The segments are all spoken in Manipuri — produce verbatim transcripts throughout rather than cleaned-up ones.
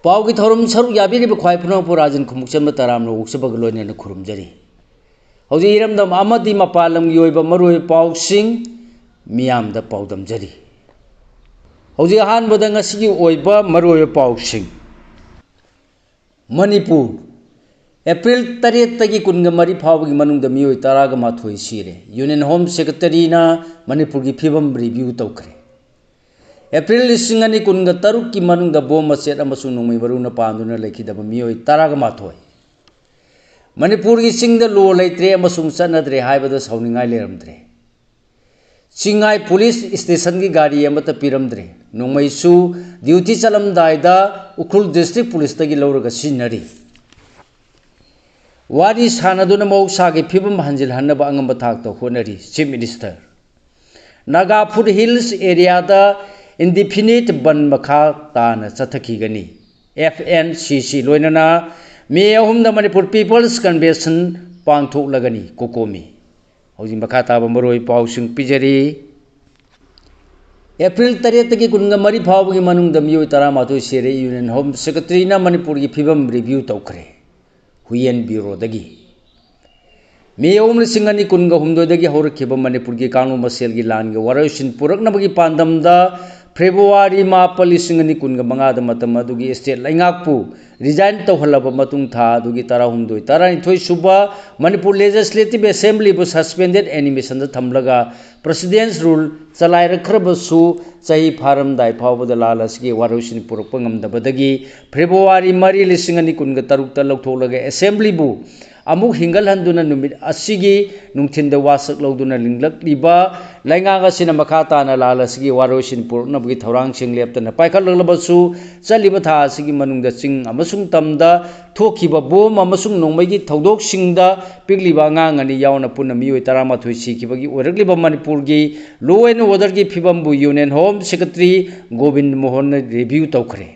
ꯄꯥꯎꯒꯤ ꯊꯧꯔꯝ ꯁꯔꯨꯛ ꯌꯥꯕꯤꯔꯤꯕ ꯈ꯭ꯋꯥꯏ ꯄꯨꯝꯅꯃꯛꯄꯨ ꯔꯥꯖꯟ ꯈꯨꯃꯨꯛꯆꯝꯕ ꯇꯔꯥꯝꯅ ꯑꯣꯛꯆꯕꯒ ꯂꯣꯏꯅꯅ ꯈꯨꯔꯨꯝꯖꯔꯤ꯫ ꯍꯧꯖꯤꯛ ꯏꯔꯝꯗꯝ ꯑꯃꯗꯤ ꯃꯄꯥꯟ ꯂꯝꯒꯤ ꯑꯣꯏꯕ ꯃꯔꯨꯑꯣꯏꯕ ꯄꯥꯎꯁꯤꯡ ꯃꯤꯌꯥꯝꯗ ꯄꯥꯎꯗꯝꯖꯔꯤ꯫ ꯍꯧꯖꯤꯛ ꯑꯍꯥꯟꯕꯗ ꯉꯁꯤꯒꯤ ꯑꯣꯏꯕ ꯃꯔꯨꯑꯣꯏꯕ ꯄꯥꯎꯁꯤꯡ꯫ ꯃꯅꯤꯄꯨꯔ, ꯑꯦꯄ꯭ꯔꯤꯜ ꯇꯔꯦꯠꯇꯒꯤ ꯀꯨꯟꯒ ꯃꯔꯤ ꯐꯥꯎꯕꯒꯤ ꯃꯅꯨꯡꯗ ꯃꯤꯑꯣꯏ ꯇꯔꯥꯒ ꯃꯥꯊꯣꯏ ꯁꯤꯔꯦ꯫ ꯌꯨꯅꯤꯌꯟ ꯍꯣꯝ ꯁꯦꯀ꯭ꯔꯦꯇꯔꯤꯅ ꯃꯅꯤꯄꯨꯔꯒꯤ ꯐꯤꯕꯝ ꯔꯤꯚ꯭ꯌꯨ ꯇꯧꯈ꯭ꯔꯦ꯫ ꯑꯦꯄ꯭ꯔꯤꯜ ꯂꯤꯁꯤꯡ ꯑꯅꯤ ꯀꯨꯟꯒ ꯇꯔꯨꯛꯀꯤ ꯃꯅꯨꯡꯗ ꯕꯣꯝ ꯃꯆꯦꯠ ꯑꯃꯁꯨꯡ ꯅꯣꯡꯃꯩ ꯃꯔꯨꯅ ꯄꯥꯟꯗꯨꯅ ꯂꯩꯈꯤꯗꯕ ꯃꯤꯑꯣꯏ ꯇꯔꯥꯒ ꯃꯥꯊꯣꯏ꯫ ꯃꯅꯤꯄꯨꯔꯒꯤ ꯆꯤꯡꯗ ꯂꯣ ꯂꯩꯇ꯭ꯔꯦ ꯑꯃꯁꯨꯡ ꯆꯠꯅꯗ꯭ꯔꯦ ꯍꯥꯏꯕꯗ ꯁꯥꯎꯅꯤꯡꯉꯥꯏ ꯂꯩꯔꯝꯗ꯭ꯔꯦ꯫ ꯆꯤꯡꯉꯥꯏ ꯄꯨꯂꯤꯁ ꯁ꯭ꯇꯦꯁꯟꯒꯤ ꯒꯥꯔꯤ ꯑꯃꯠꯇ ꯄꯤꯔꯝꯗ꯭ꯔꯦ꯫ ꯅꯣꯡꯃꯩꯁꯨ ꯗ꯭ꯌꯨꯇꯤ ꯆꯠꯂꯝꯗꯥꯏꯗ ꯎꯈ꯭ꯔꯨꯜ ꯗꯤꯁꯇ꯭ꯔꯤꯛ ꯄꯨꯂꯤꯁꯇꯒꯤ ꯂꯧꯔꯒ ꯁꯤꯖꯤꯟꯅꯔꯤ꯫ ꯋꯥꯔꯤ ꯁꯥꯟꯅꯗꯨꯅ ꯃꯍꯧꯁꯥꯒꯤ ꯐꯤꯕꯝ ꯍꯟꯖꯤꯜꯍꯟꯅꯕ ꯑꯉꯝꯕ ꯊꯥꯛꯇ ꯍꯣꯠꯅꯔꯤ, chief minister. Naga foothills ꯑꯦꯔꯤꯌꯥꯗ ꯏꯟꯗꯤꯐꯤꯅꯤꯠ ꯕꯟ ꯃꯈꯥ ꯇꯥꯅ ꯆꯠꯊꯈꯤꯒꯅꯤ, ꯑꯦꯐ ꯑꯦꯟ ꯁꯤ ꯁꯤ ꯂꯣꯏꯅꯅ ꯃꯦ ꯑꯍꯨꯝꯗ ꯃꯅꯤꯄꯨꯔ ꯄꯤꯄꯜꯁ ꯀꯟꯚꯦꯟꯁꯟ ꯄꯥꯡꯊꯣꯛꯂꯒꯅꯤ, ꯀꯣꯀꯣꯃꯤ꯫ ꯍꯧꯖꯤꯛ ꯃꯈꯥ ꯇꯥꯕ ꯃꯔꯨꯑꯣꯏꯕ ꯄꯥꯎꯁꯤꯡ ꯄꯤꯖꯔꯤ꯫ ꯑꯦꯄ꯭ꯔꯤꯜ ꯇꯔꯦꯠꯇꯒꯤ ꯀꯨꯟꯒ ꯃꯔꯤ ꯐꯥꯎꯕꯒꯤ ꯃꯅꯨꯡꯗ ꯃꯤꯑꯣꯏ ꯇꯔꯥꯃꯥꯊꯣꯏ ꯁꯤꯔꯦ꯫ ꯌꯨꯅꯤꯌꯟ ꯍꯣꯝ ꯁꯦꯀ꯭ꯔꯦꯇꯔꯤꯅ ꯃꯅꯤꯄꯨꯔꯒꯤ ꯐꯤꯕꯝ ꯔꯤꯚ꯭ꯌꯨ ꯇꯧꯈ꯭ꯔꯦ꯫ ꯍꯨꯏꯌꯦꯟ ꯕ꯭ꯌꯨꯔꯣꯗꯒꯤ꯫ ꯃꯦ ꯑꯍꯨꯝ ꯂꯤꯁꯤꯡ ꯑꯅꯤ ꯀꯨꯟꯒ ꯍꯨꯝꯗꯣꯏꯗꯒꯤ ꯍꯧꯔꯛꯈꯤꯕ ꯃꯅꯤꯄꯨꯔꯒꯤ ꯀꯥꯡꯂꯨꯞ ꯃꯁꯦꯜꯒꯤ ꯂꯥꯟꯒꯤ ꯋꯥꯔꯣꯏꯁꯤꯟ ꯄꯨꯔꯛꯅꯕꯒꯤ ꯄꯥꯟꯗꯝꯗ ꯐꯦꯕ꯭ꯔꯨꯋꯥꯔꯤ ꯃꯥꯄꯜ ꯂꯤꯁꯤꯡ ꯑꯅꯤ ꯀꯨꯟꯒ ꯃꯉꯥꯗ ꯃꯇꯝ ꯑꯗꯨꯒꯤ ꯁ꯭ꯇꯦꯠ ꯂꯩꯉꯥꯛꯄꯨ ꯔꯤꯖꯥꯏꯟ ꯇꯧꯍꯜꯂꯕ ꯃꯇꯨꯡ ꯊꯥ ꯑꯗꯨꯒꯤ ꯇꯔꯥꯍꯨꯝꯗꯣꯏ, ꯇꯔꯥꯅꯤꯊꯣꯏ ꯁꯨꯕ ꯃꯅꯤꯄꯨꯔ ꯂꯦꯖꯤꯁꯂꯦꯇꯤꯚ ꯑꯦꯁꯦꯝꯕ꯭ꯂꯤꯕꯨ ꯁꯁꯄꯦꯟꯗꯦꯗ ꯑꯦꯅꯤꯃꯦꯁꯟꯗ ꯊꯝꯂꯒ ꯄ꯭ꯔꯁꯤꯗꯦꯟꯁ ꯔꯨꯜ ꯆꯂꯥꯏꯔꯛꯈ꯭ꯔꯕꯁꯨ ꯆꯍꯤ ꯐꯥꯔꯝꯗꯥꯏ ꯐꯥꯎꯕꯗ ꯂꯥꯜ ꯑꯁꯤꯒꯤ ꯋꯥꯔꯣꯏꯁꯤꯟ ꯄꯨꯔꯛꯄ ꯉꯝꯗꯕꯗꯒꯤ ꯐꯦꯕ꯭ꯔꯨꯋꯥꯔꯤ ꯃꯔꯤ ꯂꯤꯁꯤꯡ ꯑꯅꯤ ꯀꯨꯟꯒ ꯇꯔꯨꯛꯇ ꯂꯧꯊꯣꯛꯂꯒ ꯑꯦꯁꯦꯝꯕ꯭ꯂꯤꯕꯨ ꯑꯃꯨꯛ ꯍꯤꯡꯒꯠꯍꯟꯗꯨꯅ ꯅꯨꯃꯤꯠ ꯑꯁꯤꯒꯤ ꯅꯨꯡꯊꯤꯟꯗ ꯋꯥꯁꯛ ꯂꯧꯗꯨꯅ ꯂꯤꯡꯂꯛꯂꯤꯕ ꯂꯩꯉꯥꯛ ꯑꯁꯤꯅ ꯃꯈꯥ ꯇꯥꯅ ꯂꯥꯜ ꯑꯁꯤꯒꯤ ꯋꯥꯔꯣꯏꯁꯤꯟ ꯄꯨꯔꯛꯅꯕꯒꯤ ꯊꯧꯔꯥꯡꯁꯤꯡ ꯂꯦꯞꯇꯅ ꯄꯥꯏꯈꯠꯂꯛꯂꯕꯁꯨ ꯆꯠꯂꯤꯕ ꯊꯥ ꯑꯁꯤꯒꯤ ꯃꯅꯨꯡꯗ ꯆꯤꯡ ꯑꯃꯁꯨꯡ ꯇꯝꯗ ꯊꯣꯛꯈꯤꯕ ꯕꯣꯝ ꯑꯃꯁꯨꯡ ꯅꯣꯡꯃꯩꯒꯤ ꯊꯧꯗꯣꯛꯁꯤꯡꯗ ꯄꯤꯛꯂꯤꯕ ꯑꯉꯥꯡ ꯑꯅꯤ ꯌꯥꯎꯅ ꯄꯨꯟꯅ ꯃꯤꯑꯣꯏ ꯇꯔꯥꯃꯥꯊꯣꯏ ꯁꯤꯈꯤꯕꯒꯤ ꯑꯣꯏꯔꯛꯂꯤꯕ ꯃꯅꯤꯄꯨꯔꯒꯤ law and orderꯒꯤ ꯐꯤꯕꯝꯕꯨ ꯌꯨꯅꯤꯌꯟ ꯍꯣꯝ ꯁꯦꯀ꯭ꯔꯦꯇꯔꯤ ꯒꯣꯕꯤꯟ ꯃꯣꯍꯟꯅ ꯔꯤꯚ꯭ꯌꯨ ꯇꯧꯈ꯭ꯔꯦ꯫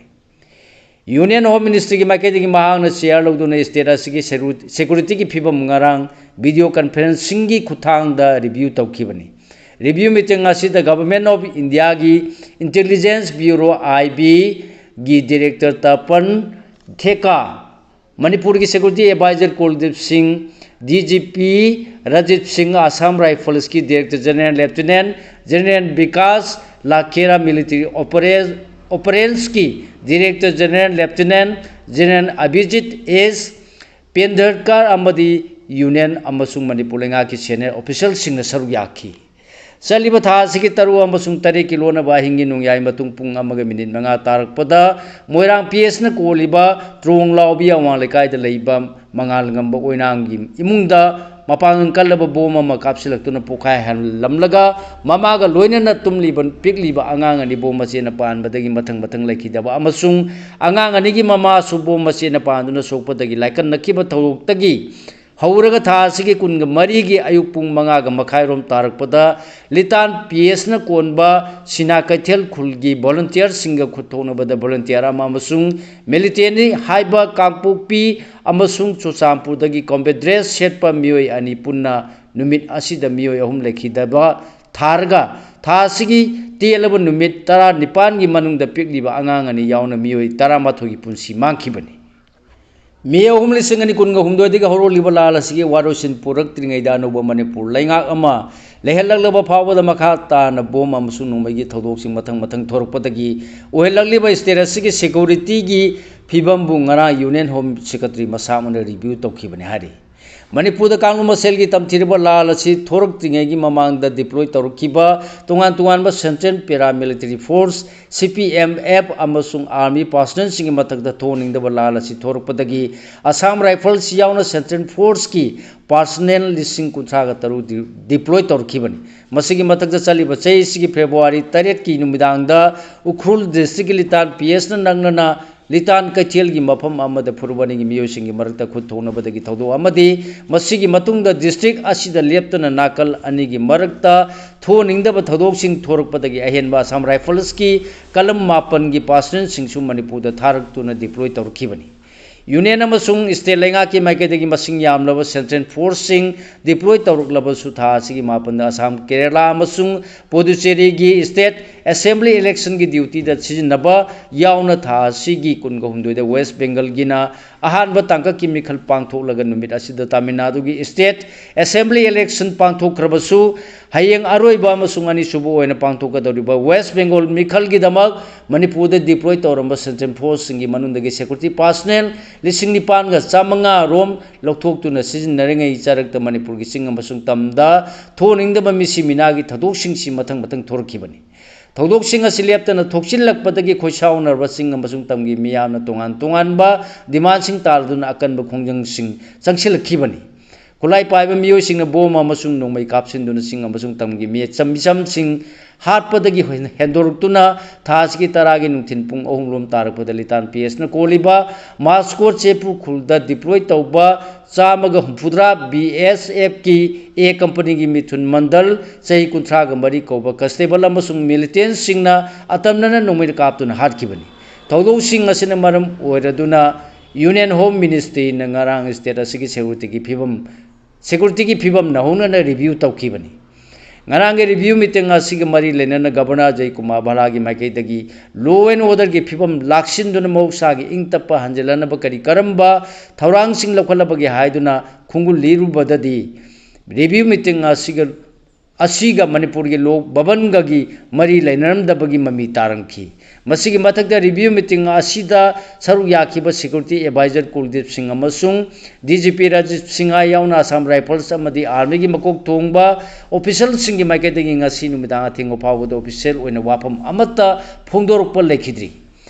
ꯌꯨꯅꯤꯌꯟ ꯍꯣꯝ ꯃꯤꯅꯤꯁꯇ꯭ꯔꯤꯒꯤ ꯃꯥꯏꯀꯩꯗꯒꯤ ꯃꯍꯥꯛꯅ ꯆꯦꯌꯥꯔ ꯂꯧꯗꯨꯅ ꯁ꯭ꯇꯦꯠ ꯑꯁꯤꯒꯤ ꯁꯦꯀ꯭ꯌꯨ-, ꯁꯦꯀ꯭ꯌꯨꯔꯤꯇꯤꯒꯤ ꯐꯤꯕꯝ ꯉꯔꯥꯡ ꯚꯤꯗꯤꯑꯣ ꯀꯟꯐꯔꯦꯟꯁꯤꯡꯒꯤ ꯈꯨꯠꯊꯥꯡꯗ ꯔꯤꯚ꯭ꯌꯨ ꯇꯧꯈꯤꯕꯅꯤ꯫ ꯔꯤꯚ꯭ꯌꯨ ꯃꯤꯇꯤꯡ ꯑꯁꯤꯗ Government of Indiaꯒꯤ Intelligence Bureau, I B, ꯒꯤ ꯗꯤꯔꯦꯛꯇꯔ ꯇꯥꯄꯟ ꯊꯦꯀꯥ, ꯃꯅꯤꯄꯨꯔꯒꯤ ꯁꯦꯀ꯭ꯌꯨꯔꯤꯇꯤ ꯑꯦꯗꯚꯥꯏꯖꯔ ꯀꯨꯜꯗꯤꯞ ꯁꯤꯡ, D G P Rajiv Singh, Assam ꯔꯥꯏꯐꯜꯁꯀꯤ director general lieutenant general Vikas Lakhera, military opera-, ꯑꯣꯄꯔꯦꯟꯁꯀꯤ director general lieutenant general Abhijit S Pendharkar ꯑꯃꯗꯤ ꯌꯨꯅꯤꯌꯟ ꯑꯃꯁꯨꯡ ꯃꯅꯤꯄꯨꯔ ꯂꯩꯉꯥꯛꯀꯤ ꯁꯦꯅꯤꯌꯔ ꯑꯣꯐꯤꯁꯤꯌꯦꯜꯁꯤꯡꯅ ꯁꯔꯨꯛ ꯌꯥꯈꯤ꯫ ꯆꯠꯂꯤꯕ ꯊꯥ ꯑꯁꯤꯒꯤ ꯇꯔꯨꯛ ꯑꯃꯁꯨꯡ ꯇꯔꯦꯠꯀꯤ ꯂꯣꯟꯅꯕ ꯑꯍꯤꯡꯒꯤ ꯅꯣꯡꯌꯥꯏ ꯃꯇꯨꯡ ꯄꯨꯡ ꯑꯃꯒ ꯃꯤꯅꯤꯠ ꯃꯉꯥ ꯇꯥꯔꯛꯄꯗ ꯃꯣꯏꯔꯥꯡ ꯄꯤ ꯑꯦꯁꯅ ꯀꯣꯜꯂꯤꯕ ꯇ꯭ꯔꯣꯡ ꯂꯥꯎꯕꯤ ꯑꯋꯥꯡ ꯂꯩꯀꯥꯏꯗ ꯂꯩꯕ ꯃꯉꯥꯜ ꯉꯝꯕ ꯑꯣꯏꯅꯥꯝꯒꯤ ꯏꯃꯨꯡꯗ ꯃꯄꯥꯡꯒꯜ ꯀꯜꯂꯕ ꯕꯣꯝ ꯑꯃ ꯀꯥꯞꯁꯤꯜꯂꯛꯇꯨꯅ ꯄꯣꯛꯈꯥꯏꯍꯜꯂꯝꯂꯒ ꯃꯃꯥꯒ ꯂꯣꯏꯅꯅ ꯇꯨꯝꯂꯤꯕ ꯄꯤꯛꯂꯤꯕ ꯑꯉꯥꯡ ꯑꯅꯤ ꯕꯣꯝ ꯃꯆꯦꯅ ꯄꯥꯟꯕꯗꯒꯤ ꯃꯊꯪ ꯃꯊꯪ ꯂꯩꯈꯤꯗꯕ ꯑꯃꯁꯨꯡ ꯑꯉꯥꯡ ꯑꯅꯤꯒꯤ ꯃꯃꯥꯁꯨ ꯕꯣꯝ ꯃꯆꯦꯅ ꯄꯥꯟꯗꯨꯅ ꯁꯣꯛꯄꯗꯒꯤ ꯂꯥꯏꯀꯠꯅꯈꯤꯕ ꯊꯧꯗꯣꯛꯇꯒꯤ ꯍꯧꯔꯒ ꯊꯥ ꯑꯁꯤꯒꯤ ꯀꯨꯟꯒ ꯃꯔꯤꯒꯤ ꯑꯌꯨꯛ ꯄꯨꯡ ꯃꯉꯥꯒ ꯃꯈꯥꯏꯔꯣꯝ ꯇꯥꯔꯛꯄꯗ ꯂꯤꯇꯥꯟ ꯄꯤ ꯑꯦꯁꯅ ꯀꯣꯟꯕ ꯁꯤꯅꯥ ꯀꯩꯊꯦꯜ ꯈꯨꯜꯒꯤ ꯚꯣꯂꯨꯟꯇꯤꯌꯔꯁꯤꯡꯒ ꯈꯨꯠ ꯊꯣꯛꯅꯕꯗ ꯚꯣꯂꯨꯟꯇꯤꯌꯔ ꯑꯃ ꯑꯃꯁꯨꯡ ꯃꯤꯂꯤꯇꯦꯟꯅꯤ ꯍꯥꯏꯕ ꯀꯥꯡꯄꯣꯛꯄꯤ ꯑꯃꯁꯨꯡ ꯆꯨꯔꯆꯥꯟꯄꯨꯔꯗꯒꯤ ꯀꯣꯝꯕꯦꯠ ꯗ꯭ꯔꯦꯁ ꯁꯦꯠꯄ ꯃꯤꯑꯣꯏ ꯑꯅꯤ ꯄꯨꯟꯅ ꯅꯨꯃꯤꯠ ꯑꯁꯤꯗ ꯃꯤꯑꯣꯏ ꯑꯍꯨꯝ ꯂꯩꯈꯤꯗꯕ ꯊꯥꯔꯒ ꯊꯥ ꯑꯁꯤꯒꯤ ꯇꯦꯜꯂꯕ ꯅꯨꯃꯤꯠ ꯇꯔꯥꯅꯤꯄꯥꯟꯒꯤ ꯃꯅꯨꯡꯗ ꯄꯤꯛꯂꯤꯕ ꯑꯉꯥꯡ ꯑꯅꯤ ꯌꯥꯎꯅ ꯃꯤꯑꯣꯏ ꯇꯔꯥꯃꯥꯊꯣꯏꯒꯤ ꯄꯨꯟꯁꯤ ꯃꯥꯡꯈꯤꯕꯅꯤ꯫ ꯃꯦ ꯑꯍꯨꯝ ꯂꯤꯁꯤꯡ ꯑꯅꯤ ꯀꯨꯟꯒ ꯍꯨꯝꯗꯣꯏꯗꯒꯤ ꯍꯧꯔꯛꯂꯤꯕ ꯂꯥꯜ ꯑꯁꯤꯒꯤ ꯋꯥꯔꯣꯏꯁꯤꯟ ꯄꯨꯔꯛꯇ꯭ꯔꯤꯉꯩꯗ ꯑꯅꯧꯕ ꯃꯅꯤꯄꯨꯔ ꯂꯩꯉꯥꯛ ꯑꯃ ꯂꯩꯍꯜꯂꯛꯂꯕ ꯐꯥꯎꯕꯗ ꯃꯈꯥ ꯇꯥꯅ ꯕꯣꯝ ꯑꯃꯁꯨꯡ ꯅꯣꯡꯃꯩꯒꯤ ꯊꯧꯗꯣꯛꯁꯤꯡ ꯃꯊꯪ ꯃꯊꯪ ꯊꯣꯔꯛꯄꯗꯒꯤ ꯑꯣꯏꯍꯜꯂꯛꯂꯤꯕ ꯁ꯭ꯇꯦꯠ ꯑꯁꯤꯒꯤ ꯁꯦꯀ꯭ꯌꯨꯔꯤꯇꯤꯒꯤ ꯐꯤꯕꯝꯕꯨ ꯉꯔꯥꯡ ꯌꯨꯅꯤꯌꯟ ꯍꯣꯝ ꯁꯦꯀ꯭ꯔꯦꯇꯔꯤ ꯃꯁꯥꯃꯛꯅ ꯔꯤꯚ꯭ꯌꯨ ꯇꯧꯈꯤꯕꯅꯤ ꯍꯥꯏꯔꯤ꯫ ꯃꯅꯤꯄꯨꯔꯗ ꯀꯥꯡꯂꯨꯞ ꯃꯁꯦꯜꯒꯤ ꯇꯝꯊꯤꯔꯕ ꯂꯥꯜ ꯑꯁꯤ ꯊꯣꯔꯛꯇ꯭ꯔꯤꯉꯩꯒꯤ ꯃꯃꯥꯡꯗ ꯗꯤꯄ꯭ꯂꯣꯏ ꯇꯧꯔꯛꯈꯤꯕ ꯇꯣꯉꯥꯟ ꯇꯣꯉꯥꯟꯕ ꯁꯦꯟꯇ꯭ꯔꯦꯜ ꯄꯦꯔꯥꯃꯤꯂꯤꯇꯔꯤ ꯐꯣꯔꯁ, ꯁꯤ ꯄꯤ ꯑꯦꯝ ꯑꯦꯐ ꯑꯃꯁꯨꯡ ꯑꯥꯔꯃꯤ ꯄꯥꯔꯁꯅꯦꯜꯁꯤꯡꯒꯤ ꯃꯊꯛꯇ ꯊꯣꯛꯍꯟꯅꯤꯡꯗꯕ ꯂꯥꯜ ꯑꯁꯤ ꯊꯣꯔꯛꯄꯗꯒꯤ ꯑꯁꯥꯝ ꯔꯥꯏꯐꯜꯁ ꯌꯥꯎꯅ ꯁꯦꯟꯇ꯭ꯔꯦꯜ ꯐꯣꯔꯁꯀꯤ ꯄꯥꯔꯁꯅꯦꯜ ꯂꯤꯁꯤꯡ ꯀꯨꯟꯊ꯭ꯔꯥꯒ ꯇꯔꯨꯛ ꯗꯤ-, ꯗꯤꯄ꯭ꯂꯣꯏ ꯇꯧꯔꯛꯈꯤꯕꯅꯤ꯫ ꯃꯁꯤꯒꯤ ꯃꯊꯛꯇ ꯆꯠꯂꯤꯕ ꯆꯍꯤ ꯑꯁꯤꯒꯤ ꯐꯦꯕ꯭ꯔꯨꯋꯥꯔꯤ ꯇꯔꯦꯠꯀꯤ ꯅꯨꯃꯤꯗꯥꯡꯗ ꯎꯈ꯭ꯔꯨꯜ ꯗꯤꯁꯇ꯭ꯔꯤꯛꯀꯤ ꯂꯤꯇꯥꯟ ꯄꯤ ꯑꯦꯁꯅ ꯅꯪꯅꯅ ꯂꯤꯇꯥꯟ ꯀꯩꯊꯦꯜꯒꯤ ꯃꯐꯝ ꯑꯃꯗ ꯐꯨꯔꯨꯞ ꯑꯅꯤꯒꯤ ꯃꯤꯑꯣꯏꯁꯤꯡꯒꯤ ꯃꯔꯛꯇ ꯈꯨꯠ ꯊꯣꯛꯅꯕꯗꯒꯤ ꯊꯧꯗꯣꯛ ꯑꯃꯗꯤ ꯃꯁꯤꯒꯤ ꯃꯇꯨꯡꯗ ꯗꯤꯁꯇ꯭ꯔꯤꯛ ꯑꯁꯤꯗ ꯂꯦꯞꯇꯅ ꯅꯥꯀꯜ ꯑꯅꯤꯒꯤ ꯃꯔꯛꯇ ꯊꯣꯛꯍꯟꯅꯤꯡꯗꯕ ꯊꯧꯗꯣꯛꯁꯤꯡ ꯊꯣꯔꯛꯄꯗꯒꯤ ꯑꯍꯦꯟꯕ ꯑꯁꯥꯝ ꯔꯥꯏꯐꯜꯁꯀꯤ ꯀꯂꯝ ꯃꯥꯄꯟꯒꯤ ꯄꯥꯔꯁꯅꯦꯜꯁꯤꯡꯁꯨ ꯃꯅꯤꯄꯨꯔꯗ ꯊꯥꯔꯛꯇꯨꯅ ꯗꯤꯄ꯭ꯂꯣꯏ ꯇꯧꯔꯛꯈꯤꯕꯅꯤ꯫ Union ꯑꯃꯁꯨꯡ state ꯂꯩꯉꯥꯛꯀꯤ ꯃꯥꯏꯀꯩꯗꯒꯤ ꯃꯁꯤꯡ ꯌꯥꯝꯂꯕ central forceꯁꯤꯡ deploy ꯇꯧꯔꯛꯂꯕꯁꯨ, ꯊꯥ ꯑꯁꯤꯒꯤ ꯃꯥꯄꯟꯗ ꯑꯁꯥꯝ, ꯀꯦꯔꯂꯥ ꯑꯃꯁꯨꯡ ꯄꯨꯗꯨꯆꯦꯔꯤꯒꯤ state assembly electionꯒꯤ dutyꯗ ꯁꯤꯖꯤꯟꯅꯕ ꯌꯥꯎꯅ ꯊꯥ ꯑꯁꯤꯒꯤ ꯀꯨꯟꯒ ꯍꯨꯝꯗꯣꯏꯗ West Bengalꯒꯤꯅ ꯑꯍꯥꯟꯕ ꯇꯥꯡꯀꯛꯀꯤ ꯃꯤꯈꯜ ꯄꯥꯡꯊꯣꯛꯂꯒ ꯅꯨꯃꯤꯠ ꯑꯁꯤꯗ ꯇꯥꯃꯤꯜ ꯅꯥꯗꯨꯒꯤ state assembly election ꯄꯥꯡꯊꯣꯛꯈ꯭ꯔꯕꯁꯨ, ꯍꯌꯦꯡ ꯑꯔꯣꯏꯕ ꯑꯃꯁꯨꯡ ꯑꯅꯤꯁꯨꯕ ꯑꯣꯏꯅ ꯄꯥꯡꯊꯣꯛꯀꯗꯧꯔꯤꯕ West Bengal ꯃꯤꯈꯜꯒꯤꯗꯃꯛ ꯃꯅꯤꯄꯨꯔꯗ deploy ꯇꯧꯔꯝꯕ central forceꯁꯤꯡꯒꯤ ꯃꯅꯨꯡꯗꯒꯤ security personnel ꯂꯤꯁꯤꯡ ꯅꯤꯄꯥꯟꯒ ꯆꯥꯃꯉꯥ ꯔꯣꯝ ꯂꯧꯊꯣꯛꯇꯨꯅ ꯁꯤꯖꯤꯟꯅꯔꯤꯉꯩ ꯆꯔꯛꯇ ꯃꯅꯤꯄꯨꯔꯒꯤ ꯆꯤꯡ ꯑꯃꯁꯨꯡ ꯇꯝꯗ ꯊꯣꯛꯍꯟꯅꯤꯡꯗꯕ ꯃꯤꯁꯤ ꯃꯤꯅꯥꯒꯤ ꯊꯧꯗꯣꯛꯁꯤꯡꯁꯤ ꯃꯊꯪ ꯃꯊꯪ ꯊꯣꯔꯛꯈꯤꯕꯅꯤ꯫ ꯊꯧꯗꯣꯛꯁꯤꯡ ꯑꯁꯤ ꯂꯦꯞꯇꯅ ꯊꯣꯛꯆꯤꯜꯂꯛꯄꯗꯒꯤ ꯈꯣꯏꯁꯥꯎꯅꯔꯕ ꯆꯤꯡ ꯑꯃꯁꯨꯡ ꯇꯝꯒꯤ ꯃꯤꯌꯥꯝꯅ ꯇꯣꯉꯥꯟ ꯇꯣꯉꯥꯟꯕ demandꯁꯤꯡ ꯇꯥꯔꯗꯨꯅ ꯑꯀꯟꯕ ꯈꯣꯡꯖꯪꯁꯤꯡ ꯆꯪꯁꯤꯜꯂꯛꯈꯤꯕꯅꯤ꯫ ꯈꯨꯠꯂꯥꯏ ꯄꯥꯏꯕ ꯃꯤꯑꯣꯏꯁꯤꯡꯅ bomb ꯑꯃꯁꯨꯡ ꯅꯣꯡꯃꯩ ꯀꯥꯞꯁꯤꯟꯗꯨꯅ ꯆꯤꯡ ꯑꯃꯁꯨꯡ ꯇꯝꯒꯤ ꯃꯤꯆꯝ ꯃꯤꯆꯝꯁꯤꯡ ꯍꯥꯠꯄꯗꯒꯤ ꯍꯦꯟ-, ꯍꯦꯟꯗꯣꯔꯛꯇꯨꯅ ꯊꯥ ꯑꯁꯤꯒꯤ ꯇꯔꯥꯒꯤ ꯅꯨꯡꯊꯤꯜ ꯄꯨꯡ ꯑꯍꯨꯝ ꯔꯣꯝ ꯇꯥꯔꯛꯄꯗ ꯂꯤꯇꯥꯟ ꯄꯤ ꯑꯦꯁꯅ ꯀꯣꯜꯂꯤꯕ ꯃꯥꯁꯀꯣꯠ ꯆꯦꯄꯨ ꯈꯨꯜꯗ deploy ꯇꯧꯕ ꯆꯥꯝꯃꯒ ꯍꯨꯝꯐꯨꯇꯔꯥ B S Fꯀꯤ A companyꯒꯤ ꯃꯤꯊꯨꯟ ꯃꯟꯗꯜ, ꯆꯍꯤ ꯀꯨꯟꯊ꯭ꯔꯥꯒ ꯃꯔꯤ ꯀꯧꯕ constable ꯑꯃꯁꯨꯡ militantꯁꯤꯡꯅ ꯑꯇꯝꯅꯅ ꯅꯣꯡꯃꯩ ꯀꯥꯞꯇꯨꯅ ꯍꯥꯠꯈꯤꯕꯅꯤ꯫ ꯊꯧꯗꯣꯛꯁꯤꯡ ꯑꯁꯤꯅ ꯃꯔꯝ ꯑꯣꯏꯔꯗꯨꯅ Union Home Ministryꯅ ꯉꯔꯥꯡ state ꯑꯁꯤꯒꯤ securityꯒꯤ ꯐꯤꯕꯝ, securityꯒꯤ ꯐꯤꯕꯝ ꯅꯧꯍꯧꯅꯅ review ꯇꯧꯈꯤꯕꯅꯤ꯫ ꯉꯔꯥꯡꯒꯤ review meeting ꯑꯁꯤꯒ ꯃꯔꯤ ꯂꯩꯅꯅ Governor ꯑꯖꯌ ꯀꯨꯃꯥꯔ ꯚꯜꯂꯥꯒꯤ ꯃꯥꯏꯀꯩꯗꯒꯤ law and orderꯒꯤ ꯐꯤꯕꯝ ꯂꯥꯛꯁꯤꯟꯗꯨꯅ ꯃꯍꯧꯁꯥꯒꯤ ꯏꯪ ꯇꯞꯄ ꯍꯟꯖꯤꯜꯍꯟꯅꯕ ꯀꯔꯤ ꯀꯔꯝꯕ ꯊꯧꯔꯥꯡꯁꯤꯡ ꯂꯧꯈꯠꯂꯕꯒꯦ ꯍꯥꯏꯗꯨꯅ ꯈꯣꯡꯒꯨꯜ ꯂꯤꯔꯨꯕꯗꯗꯤ, review meeting ꯑꯁꯤꯒ, ꯑꯁꯤꯒ ꯃꯅꯤꯄꯨꯔꯒꯤ ꯂꯣꯛ ꯚꯕꯟꯒꯒꯤ ꯃꯔꯤ ꯂꯩꯅꯔꯝꯗꯕꯒꯤ ꯃꯃꯤ ꯇꯥꯔꯝꯈꯤ꯫ ꯃꯁꯤꯒꯤ ꯃꯊꯛꯇ, review meeting ꯑꯁꯤꯗ ꯁꯔꯨꯛ ꯌꯥꯈꯤꯕ security advisor ꯀꯨꯜꯗꯤꯞ ꯁꯤꯡ ꯑꯃꯁꯨꯡ D G P Rajiv Singh ꯌꯥꯎꯅ Assam Rifles ꯑꯃꯗꯤ armyꯒꯤ ꯃꯀꯣꯛ ꯊꯣꯡꯕ officialꯁꯤꯡꯒꯤ ꯃꯥꯏꯀꯩꯗꯒꯤ ꯉꯁꯤ ꯅꯨꯃꯤꯗꯥꯡ ꯑꯊꯦꯡꯕ ꯐꯥꯎꯕꯗ official ꯑꯣꯏꯅ ꯋꯥꯐꯝ ꯑꯃꯠꯇ ꯐꯣꯡꯗꯣꯔꯛꯄ ꯂꯩꯈꯤꯗ꯭ꯔꯤ꯫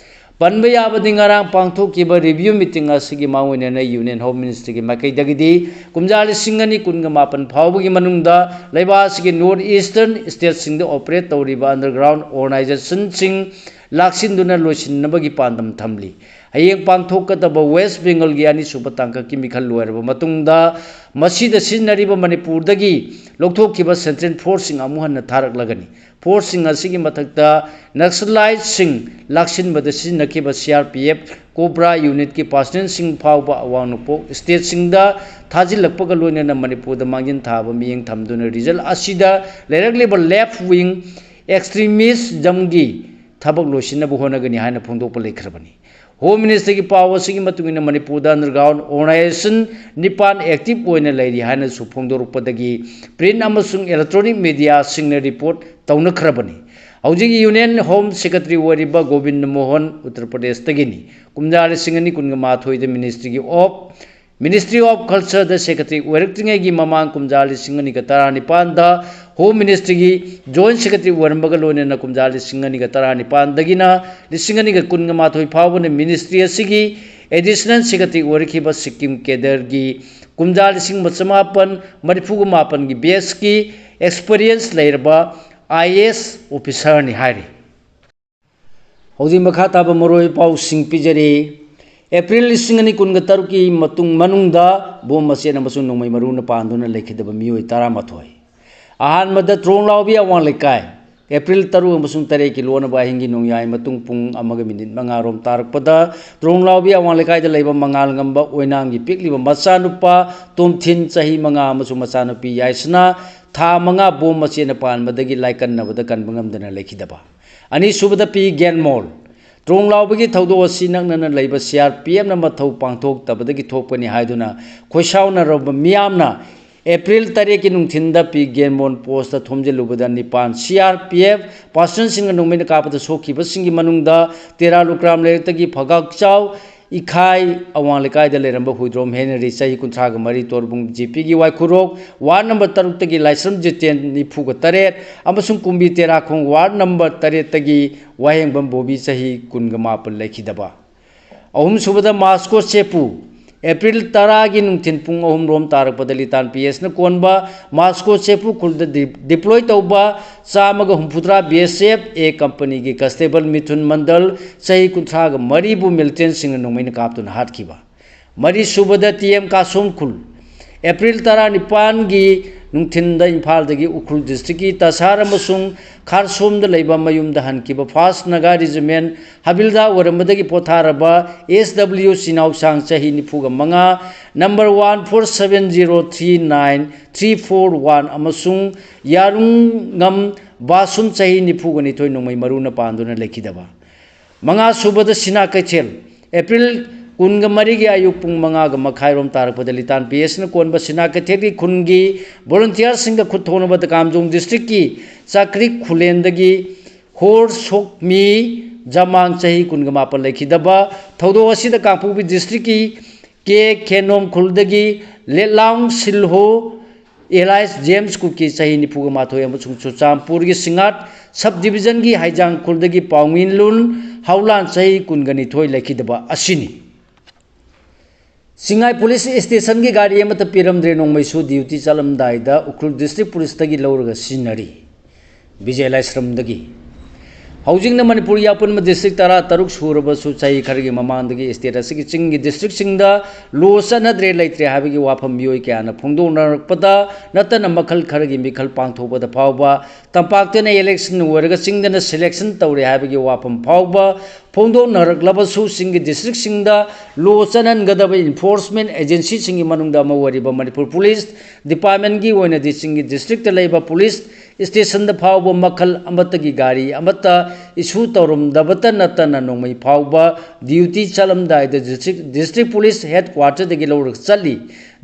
ꯄꯟꯕ ꯌꯥꯕꯗꯤ, ꯉꯔꯥꯡ ꯄꯥꯡꯊꯣꯛꯈꯤꯕ review meeting ꯑꯁꯤꯒꯤ ꯃꯥꯡꯑꯣꯏꯅꯅ Union Home Ministryꯒꯤ ꯃꯥꯏꯀꯩꯗꯒꯤꯗꯤ ꯀꯨꯝꯖꯥ ꯂꯤꯁꯤꯡ ꯑꯅꯤ ꯀꯨꯟꯒ ꯃꯥꯄꯟ ꯐꯥꯎꯕꯒꯤ ꯃꯅꯨꯡꯗ ꯂꯩꯕꯥꯛ ꯑꯁꯤꯒꯤ north eastern stateꯁꯤꯡꯗ operate ꯇꯧꯔꯤꯕ underground organizationꯁꯤꯡ ꯂꯥꯛꯁꯤꯟꯗꯨꯅ ꯂꯣꯏꯁꯤꯟꯅꯕꯒꯤ ꯄꯥꯟꯗꯝ ꯊꯝꯂꯤ꯫ ꯍꯌꯦꯡ ꯄꯥꯡꯊꯣꯛꯀꯗꯕ West Bengalꯒꯤ ꯑꯅꯤꯁꯨꯕ ꯇꯥꯡꯀꯛꯀꯤ ꯃꯤꯈꯜ ꯂꯣꯏꯔꯕ ꯃꯇꯨꯡꯗ, ꯃꯁꯤꯗ ꯁꯤꯖꯤꯟꯅꯔꯤꯕ ꯃꯅꯤꯄꯨꯔꯗꯒꯤ ꯂꯧꯊꯣꯛꯈꯤꯕ central forceꯁꯤꯡ ꯑꯃꯨꯛ ꯍꯟꯅ ꯊꯥꯔꯛꯂꯒꯅꯤ꯫ Forceꯁꯤꯡ ꯑꯁꯤꯒꯤ ꯃꯊꯛꯇ Naxaliteꯁꯤꯡ ꯂꯥꯛꯁꯤꯟꯕꯗ ꯁꯤꯖꯤꯟꯅꯈꯤꯕ C R P F CoBRA ꯌꯨꯅꯤꯠꯀꯤ ꯄꯥꯔꯁꯅꯦꯜꯁꯤꯡ ꯐꯥꯎꯕ ꯑꯋꯥꯡ ꯅꯣꯡꯄꯣꯛ ꯁ꯭ꯇꯦꯠꯁꯤꯡꯗ ꯊꯥꯖꯤꯜꯂꯛꯄꯒ ꯂꯣꯏꯅꯅ ꯃꯅꯤꯄꯨꯔꯗ ꯃꯥꯡꯖꯤꯟ ꯊꯥꯕ ꯃꯤꯠꯌꯦꯡ ꯊꯝꯗꯨꯅ ꯔꯤꯖꯜ ꯑꯁꯤꯗ ꯂꯩꯔꯛꯂꯤꯕ ꯂꯦꯐ ꯋꯤꯡ ꯑꯦꯛꯁꯇ꯭ꯔꯤꯃꯤꯖꯝꯒꯤ ꯊꯕꯛ ꯂꯣꯏꯁꯤꯟꯅꯕ ꯍꯣꯠꯅꯒꯅꯤ ꯍꯥꯏꯅ ꯐꯣꯡꯗꯣꯛꯄ ꯂꯩꯈ꯭ꯔꯕꯅꯤ꯫ ꯍꯣꯝ ꯃꯤꯅꯤꯁꯇꯔꯒꯤ ꯄꯥꯎ ꯑꯁꯤꯒꯤ ꯃꯇꯨꯡ ꯏꯟꯅ ꯃꯅꯤꯄꯨꯔꯗ ꯑꯟꯗꯔꯒ꯭ꯔꯥꯎꯟ ꯑꯣꯔꯒꯅꯥꯏꯖꯦꯁꯟ ꯅꯤꯄꯥꯟ ꯑꯦꯛꯇꯤꯚ ꯑꯣꯏꯅ ꯂꯩꯔꯤ ꯍꯥꯏꯅꯁꯨ ꯐꯣꯡꯗꯣꯔꯛꯄꯗꯒꯤ ꯄ꯭ꯔꯤꯟ ꯑꯃꯁꯨꯡ ꯏꯂꯦꯛꯇ꯭ꯔꯣꯅꯤꯛ ꯃꯦꯗꯤꯌꯥꯁꯤꯡꯅ ꯔꯤꯄꯣꯔꯠ ꯇꯧꯅꯈ꯭ꯔꯕꯅꯤ꯫ ꯍꯧꯖꯤꯛ ꯌꯨꯅꯤꯌꯟ ꯍꯣꯝ ꯁꯦꯀ꯭ꯔꯦꯇꯔꯤ ꯑꯣꯏꯔꯤꯕ ꯒꯣꯕꯤꯟꯗ ꯃꯣꯍꯟ ꯎꯠꯇꯔ ꯄ꯭ꯔꯗꯦꯁꯇꯒꯤꯅꯤ꯫ ꯀꯨꯝꯖꯥ ꯂꯤꯁꯤꯡ ꯑꯅꯤ ꯀꯨꯟꯒ ꯃꯥꯊꯣꯏꯗ ꯃꯤꯅꯤꯁꯇ꯭ꯔꯤꯒꯤ ꯑꯣꯐ ꯃꯤꯅꯤꯁꯇ꯭ꯔꯤ ꯑꯣꯐ ꯀꯜꯆꯔꯗ ꯁꯦꯀ꯭ꯔꯦꯇꯔꯤ ꯑꯣꯏꯔꯛꯇ꯭ꯔꯤꯉꯩꯒꯤ ꯃꯃꯥꯡ ꯀꯨꯝꯖꯥ ꯂꯤꯁꯤꯡ ꯑꯅꯤꯒ ꯇꯔꯥꯅꯤꯄꯥꯟꯗ ꯍꯣꯝ ꯃꯤꯅꯤꯁꯇ꯭ꯔꯤꯒꯤ ꯖꯣꯏꯟꯠ ꯁꯦꯀ꯭ꯔꯦꯇꯔꯤ ꯑꯣꯏꯔꯝꯕꯒ ꯂꯣꯏꯅꯅ ꯀꯨꯝꯖꯥ ꯂꯤꯁꯤꯡ ꯑꯅꯤꯒ ꯇꯔꯥꯅꯤꯄꯥꯟꯗꯒꯤꯅ ꯂꯤꯁꯤꯡ ꯑꯅꯤꯒ ꯀꯨꯟꯒ ꯃꯥꯊꯣꯏ ꯐꯥꯎꯕꯅ ꯃꯤꯅꯤꯁꯇ꯭ꯔꯤ ꯑꯁꯤꯒꯤ ꯑꯦꯗꯤꯁꯅꯦꯜ ꯁꯦꯀ꯭ꯔꯦꯇꯔꯤ ꯑꯣꯏꯔꯛꯈꯤꯕ ꯁꯤꯛꯀꯤꯝ ꯀꯦꯗꯔꯒꯤ ꯀꯨꯝꯖꯥ ꯂꯤꯁꯤꯡ ꯑꯃ ꯆꯃꯥꯄꯟ ꯃꯔꯤꯐꯨꯒ ꯃꯥꯄꯟꯒꯤ ꯕꯦꯁꯀꯤ ꯑꯦꯛꯁꯄꯔꯤꯌꯦꯟꯁ ꯂꯩꯔꯕ ꯑꯥꯏ ꯑꯦ ꯑꯦꯁ ꯑꯣꯐꯤꯁꯥꯔꯅꯤ ꯍꯥꯏꯔꯤ꯫ ꯍꯧꯖꯤꯛ ꯃꯈꯥ ꯇꯥꯕ ꯃꯔꯨꯑꯣꯏꯕ ꯄꯥꯎꯁꯤꯡ ꯄꯤꯖꯔꯤ꯫ ꯑꯦꯄ꯭ꯔꯤꯜ ꯂꯤꯁꯤꯡ ꯑꯅꯤ ꯀꯨꯟꯒ ꯇꯔꯨꯛꯀꯤ ꯃꯇꯨꯡ ꯃꯅꯨꯡꯗ ꯕꯣꯝ ꯃꯆꯦꯠ ꯑꯃꯁꯨꯡ ꯅꯣꯡꯃꯩ ꯃꯔꯨꯅ ꯄꯥꯟꯗꯨꯅ ꯂꯩꯈꯤꯗꯕ ꯃꯤꯑꯣꯏ ꯇꯔꯥꯃꯥꯊꯣꯏ꯫ ꯑꯍꯥꯟꯕꯗ ꯇ꯭ꯔꯣꯡꯂꯥꯎꯕꯤ ꯑꯋꯥꯡ ꯂꯩꯀꯥꯏ꯫ ꯑꯦꯄ꯭ꯔꯤꯜ ꯇꯔꯨꯛ ꯑꯃꯁꯨꯡ ꯇꯔꯦꯠꯀꯤ ꯂꯣꯟꯅꯕ ꯑꯍꯤꯡꯒꯤ ꯅꯣꯡꯌꯥꯏ ꯃꯇꯨꯡ ꯄꯨꯡ ꯑꯃꯒ ꯃꯤꯅꯤꯠ ꯃꯉꯥ ꯔꯣꯝ ꯇꯥꯔꯛꯄꯗ ꯇ꯭ꯔꯣꯡꯂꯥꯎꯕꯤ ꯑꯋꯥꯡ ꯂꯩꯀꯥꯏꯗ ꯂꯩꯕ ꯃꯉꯥꯜ ꯉꯝꯕ ꯑꯣꯏꯅꯥꯝꯒꯤ ꯄꯤꯛꯂꯤꯕ ꯃꯆꯥꯅꯨꯄꯥ ꯇꯣꯝꯊꯤꯟ ꯆꯍꯤ ꯃꯉꯥ ꯑꯃꯁꯨꯡ ꯃꯆꯥꯅꯨꯄꯤ ꯌꯥꯏꯁꯅꯥ ꯊꯥ ꯃꯉꯥ ꯕꯣꯝ ꯃꯆꯦꯠꯅ ꯄꯥꯟꯕꯗꯒꯤ ꯂꯥꯏꯀꯟꯅꯕꯗ ꯀꯟꯕ ꯉꯝꯗꯅ ꯂꯩꯈꯤꯗꯕ꯫ ꯑꯅꯤꯁꯨꯕꯗ ꯄꯤ ꯒꯦꯟꯃꯣꯜ꯫ ꯇ꯭ꯔꯣꯡꯂꯥꯎꯕꯒꯤ ꯊꯧꯗꯣꯛ ꯑꯁꯤ ꯅꯛꯅꯅ ꯂꯩꯕ ꯁꯤ ꯑꯥꯔ ꯄꯤ ꯑꯦꯐꯅ ꯃꯊꯧ ꯄꯥꯡꯊꯣꯛꯇꯕꯗꯒꯤ ꯊꯣꯛꯄꯅꯤ ꯍꯥꯏꯗꯨꯅ ꯈꯣꯏꯁꯥꯎꯅꯔꯕ ꯃꯤꯌꯥꯝꯅ ꯑꯦꯄ꯭ꯔꯤꯜ ꯇꯔꯦꯠꯀꯤ ꯅꯨꯡꯊꯤꯟꯗ ꯄꯤ ꯒꯦꯟꯃꯣꯟ ꯄꯣꯁꯇ ꯊꯣꯝꯖꯤꯜꯂꯨꯕꯗ ꯅꯤꯄꯥꯟ ꯁꯤ ꯑꯥꯔ ꯄꯤ ꯑꯦꯐ ꯄꯥꯔꯁꯅꯦꯜꯁꯤꯡꯅ ꯅꯣꯡꯃꯩꯅ ꯀꯥꯞꯄꯗ ꯁꯣꯛꯈꯤꯕꯁꯤꯡꯒꯤ ꯃꯅꯨꯡꯗ ꯇꯦꯔꯥ ꯂꯨꯀ꯭ꯔꯥꯝ ꯂꯩꯔꯛꯇꯒꯤ ꯐꯒꯥꯛꯆꯥꯎ ꯏꯈꯥꯏ ꯑꯋꯥꯡ ꯂꯩꯀꯥꯏꯗ ꯂꯩꯔꯝꯕ ꯍꯨꯏꯗ꯭ꯔꯣꯝ ꯍꯦꯅꯔꯤ ꯆꯍꯤ ꯀꯨꯟꯊ꯭ꯔꯥꯒ ꯃꯔꯤ ꯇꯣꯔꯕꯨꯡ ꯖꯤ ꯄꯤꯒꯤ ꯋꯥꯏꯈꯨꯔꯣꯛ ꯋꯥꯔꯗ ꯅꯝꯕꯔ ꯇꯔꯨꯛꯇꯒꯤ ꯂꯥꯏꯁ꯭ꯔꯝ ꯖꯤꯇꯦꯟ ꯅꯤꯐꯨꯒ ꯇꯔꯦꯠ ꯑꯃꯁꯨꯡ ꯀꯨꯝꯕꯤ ꯇꯦꯔꯥꯈꯣꯡ ꯋꯥꯔꯗ ꯅꯝꯕꯔ ꯇꯔꯦꯠꯇꯒꯤ ꯋꯥꯍꯦꯡꯕꯝ ꯕꯣꯕꯤ ꯆꯍꯤ ꯀꯨꯟꯒ ꯃꯥꯄꯟ ꯂꯩꯈꯤꯗꯕ꯫ ꯑꯍꯨꯝꯁꯨꯕꯗ ꯃꯥꯁꯀꯣ ꯆꯦꯄꯨ꯫ ꯑꯦꯄ꯭ꯔꯤꯜ ꯇꯔꯥꯒꯤ ꯅꯨꯡꯊꯤꯜ ꯄꯨꯡ ꯑꯍꯨꯝ ꯔꯣꯝ ꯇꯥꯔꯛꯄꯗ ꯂꯤꯇꯥꯟ ꯄꯤ ꯑꯦꯁꯅ ꯀꯣꯟꯕ ꯃꯥꯁꯀꯣ ꯆꯦꯄꯨ ꯈꯨꯜꯗ ꯗꯤ-, ꯗꯤꯄ꯭ꯂꯣꯏ ꯇꯧꯕ ꯆꯥꯝꯃꯒ ꯍꯨꯝꯐꯨꯇꯔꯥ ꯕꯤ ꯑꯦꯁ ꯑꯦꯐ ꯑꯦ ꯀꯝꯄꯅꯤꯒꯤ ꯀꯟꯁꯇꯦꯕꯜ ꯃꯤꯊꯨꯟ ꯃꯟꯗꯜ ꯆꯍꯤ ꯀꯨꯟꯊ꯭ꯔꯥꯒ ꯃꯔꯤꯕꯨ ꯃꯤꯂꯤꯇꯦꯟꯁꯤꯡꯅ ꯅꯣꯡꯃꯩꯅ ꯀꯥꯞꯇꯨꯅ ꯍꯥꯠꯈꯤꯕ꯫ ꯃꯔꯤꯁꯨꯕꯗ ꯇꯤ ꯑꯦꯝ ꯀꯥꯁꯣꯝ ꯈꯨꯜ꯫ ꯑꯦꯄ꯭ꯔꯤꯜ ꯇꯔꯥꯅꯤꯄꯥꯟꯒꯤ ꯅꯨꯡꯊꯤꯟꯗ ꯏꯝꯐꯥꯜꯗꯒꯤ ꯎꯈ꯭ꯔꯨꯜ ꯗꯤꯁꯇ꯭ꯔꯤꯛꯀꯤ ꯇꯁꯥꯔ ꯑꯃꯁꯨꯡ ꯈꯥꯔꯁꯣꯝꯗ ꯂꯩꯕ ꯃꯌꯨꯝꯗ ꯍꯟꯈꯤꯕ ꯐꯥꯔꯁ ꯅꯥꯒꯥ ꯔꯤꯖꯤꯃꯦꯟ ꯍꯕꯤꯜꯗꯥꯔ ꯑꯣꯏꯔꯝꯕꯗꯒꯤ ꯄꯣꯊꯥꯔꯕ ꯑꯦꯁ ꯗꯕ꯭ꯂꯤꯎ ꯆꯤꯅꯥꯎꯁꯥꯡ ꯆꯍꯤ ꯅꯤꯐꯨꯒ ꯃꯉꯥ, number one four seven zero three nine three four one ꯑꯃꯁꯨꯡ ꯌꯥꯔꯨꯡꯉꯝ ꯕꯥꯁꯨꯝ ꯆꯍꯤ ꯅꯤꯐꯨꯒ ꯅꯤꯊꯣꯏ ꯅꯣꯡꯃꯩ ꯃꯔꯨꯅ ꯄꯥꯟꯗꯨꯅ ꯂꯩꯈꯤꯗꯕ꯫ ꯃꯉꯥ ꯁꯨꯕꯗ ꯁꯤꯅꯥ ꯀꯩꯊꯦꯜ, ꯑꯦꯄ꯭ꯔꯤꯜ ꯀꯨꯟꯒ ꯃꯔꯤꯒꯤ ꯑꯌꯨꯛ ꯄꯨꯡ ꯃꯉꯥꯒ ꯃꯈꯥꯏꯔꯣꯝ ꯇꯥꯔꯛꯄꯗ ꯂꯤꯇꯥꯟ ꯄꯤ ꯑꯦꯁꯅ ꯀꯣꯟꯕ ꯁꯤꯅꯥ ꯀꯩꯊꯦꯜꯒꯤ ꯈꯨꯟꯒꯤ ꯚꯣꯂꯨꯟꯇꯤꯌꯔꯁꯤꯡꯒ ꯈꯨꯠ ꯊꯣꯛꯅꯕꯗ ꯀꯥꯝꯖꯣꯡ ꯗꯤꯁꯇ꯭ꯔꯤꯛꯀꯤ ꯆꯥꯀ꯭ꯔꯤꯛ ꯈꯨꯂꯦꯟꯗꯒꯤ ꯍꯣꯔ ꯁꯣꯛꯃꯤ ꯖꯃꯥꯡ ꯆꯍꯤ ꯀꯨꯟꯒ ꯃꯥꯄꯟ ꯂꯩꯈꯤꯗꯕ꯫ ꯊꯧꯗꯣꯛ ꯑꯁꯤꯗ ꯀꯥꯡꯄꯣꯛꯄꯤ ꯗꯤꯁꯇ꯭ꯔꯤꯛꯀꯤ ꯀꯦ ꯈꯦꯅꯣꯝ ꯈꯨꯜꯗꯒꯤ ꯂꯦꯠꯂꯥꯎꯡ ꯁꯤꯜꯍꯣ ꯑꯦꯂꯥꯏꯁ ꯖꯦꯝꯁ ꯀꯨꯀꯤ ꯆꯍꯤ ꯅꯤꯐꯨꯒ ꯃꯥꯊꯣꯏ ꯑꯃꯁꯨꯡ ꯆꯨꯔꯆꯥꯟꯄꯨꯔꯒꯤ ꯁꯤꯡꯉꯥꯠ ꯁꯕ ꯗꯤꯕꯤꯖꯟꯒꯤ ꯍꯩꯖꯥꯡ ꯈꯨꯜꯗꯒꯤ ꯄꯥꯎꯃꯤꯟꯂꯨꯟ ꯍꯧꯂꯥꯟ ꯆꯍꯤ ꯀꯨꯟꯒ ꯅꯤꯊꯣꯏ ꯂꯩꯈꯤꯗꯕ ꯑꯁꯤꯅꯤ꯫ ꯁꯤꯡꯉꯥꯏ ꯄꯨꯂꯤꯁ ꯁ꯭ꯇꯦꯁꯟꯒꯤ ꯒꯥꯔꯤ ꯑꯃꯠꯇ ꯄꯤꯔꯝꯗ꯭ꯔꯦ꯫ ꯅꯣꯡꯃꯩꯁꯨ ꯗ꯭ꯌꯨꯇꯤ ꯆꯠꯂꯝꯗꯥꯏꯗ ꯎꯈ꯭ꯔꯨꯜ ꯗꯤꯁꯇ꯭ꯔꯤꯛ ꯄꯨꯂꯤꯁꯇꯒꯤ ꯂꯧꯔꯒ ꯁꯤꯖꯤꯟꯅꯔꯤ꯫ ꯕꯤꯖꯦ ꯂꯥꯏꯁ꯭ꯔꯝꯗꯒꯤ꯫ ꯍꯧꯖꯤꯛꯅ ꯃꯅꯤꯄꯨꯔꯒꯤ ꯑꯄꯨꯟꯕ ꯗꯤꯁꯇ꯭ꯔꯤꯛ ꯇꯔꯥ ꯇꯔꯨꯛ ꯁꯨꯔꯕꯁꯨ ꯆꯍꯤ ꯈꯔꯒꯤ ꯃꯃꯥꯡꯗꯒꯤ ꯁ꯭ꯇꯦꯠ ꯑꯁꯤꯒꯤ ꯆꯤꯡꯒꯤ ꯗꯤꯁꯇ꯭ꯔꯤꯛꯁꯤꯡꯗ ꯂꯣ ꯆꯠꯅꯗ꯭ꯔꯦ, ꯂꯩꯇ꯭ꯔꯦ ꯍꯥꯏꯕꯒꯤ ꯋꯥꯐꯝ ꯃꯤꯑꯣꯏ ꯀꯌꯥꯅ ꯐꯣꯡꯗꯣꯛꯅꯔꯛꯄꯗ ꯅꯠꯇꯅ ꯃꯈꯜ ꯈꯔꯒꯤ ꯃꯤꯈꯜ ꯄꯥꯡꯊꯣꯛꯄꯗ ꯐꯥꯎꯕ ꯇꯝꯄꯥꯛꯇꯅ ꯏꯂꯦꯛꯁꯟ ꯑꯣꯏꯔꯒ ꯆꯤꯡꯗꯅ ꯁꯦꯂꯦꯛꯁꯟ ꯇꯧꯔꯦ ꯍꯥꯏꯕꯒꯤ ꯋꯥꯐꯝ ꯐꯥꯎꯕ ꯐꯣꯡꯗꯣꯛꯅꯔꯛꯂꯕꯁꯨ ꯆꯤꯡꯒꯤ ꯗꯤꯁꯇ꯭ꯔꯤꯛꯁꯤꯡꯗ ꯂꯣ ꯆꯠꯍꯟꯒꯗꯕ ꯏꯟꯐꯣꯔꯁꯃꯦꯟ ꯑꯦꯖꯦꯟꯁꯤꯁꯤꯡꯒꯤ ꯃꯅꯨꯡꯗ ꯑꯃ ꯑꯣꯏꯔꯤꯕ ꯃꯅꯤꯄꯨꯔ ꯄꯨꯂꯤꯁ ꯗꯤꯄꯥꯔꯠꯃꯦꯟꯒꯤ ꯑꯣꯏꯅꯗꯤ ꯆꯤꯡꯒꯤ ꯗꯤꯁꯇ꯭ꯔꯤꯛꯇ ꯂꯩꯕ ꯄꯨꯂꯤꯁ ꯁ꯭ꯇꯦꯁꯟꯗ ꯐꯥꯎꯕ ꯃꯈꯜ ꯑꯃꯠꯇꯒꯤ ꯒꯥꯔꯤ ꯑꯃꯠꯇ ꯏꯁꯨ ꯇꯧꯔꯝꯗꯕꯇ ꯅꯠꯇꯅ ꯅꯣꯡꯃꯩ ꯐꯥꯎꯕ ꯗ꯭ꯌꯨꯇꯤ ꯆꯠꯂꯝꯗꯥꯏꯗ ꯗꯤꯁꯇ꯭ꯔꯤꯛ, ꯗꯤꯁꯇ꯭ꯔꯤꯛ ꯄꯨꯂꯤꯁ ꯍꯦꯗ ꯀ꯭ꯋꯥꯔꯇꯔꯗꯒꯤ ꯂꯧꯔꯒ ꯆꯠꯂꯤ꯫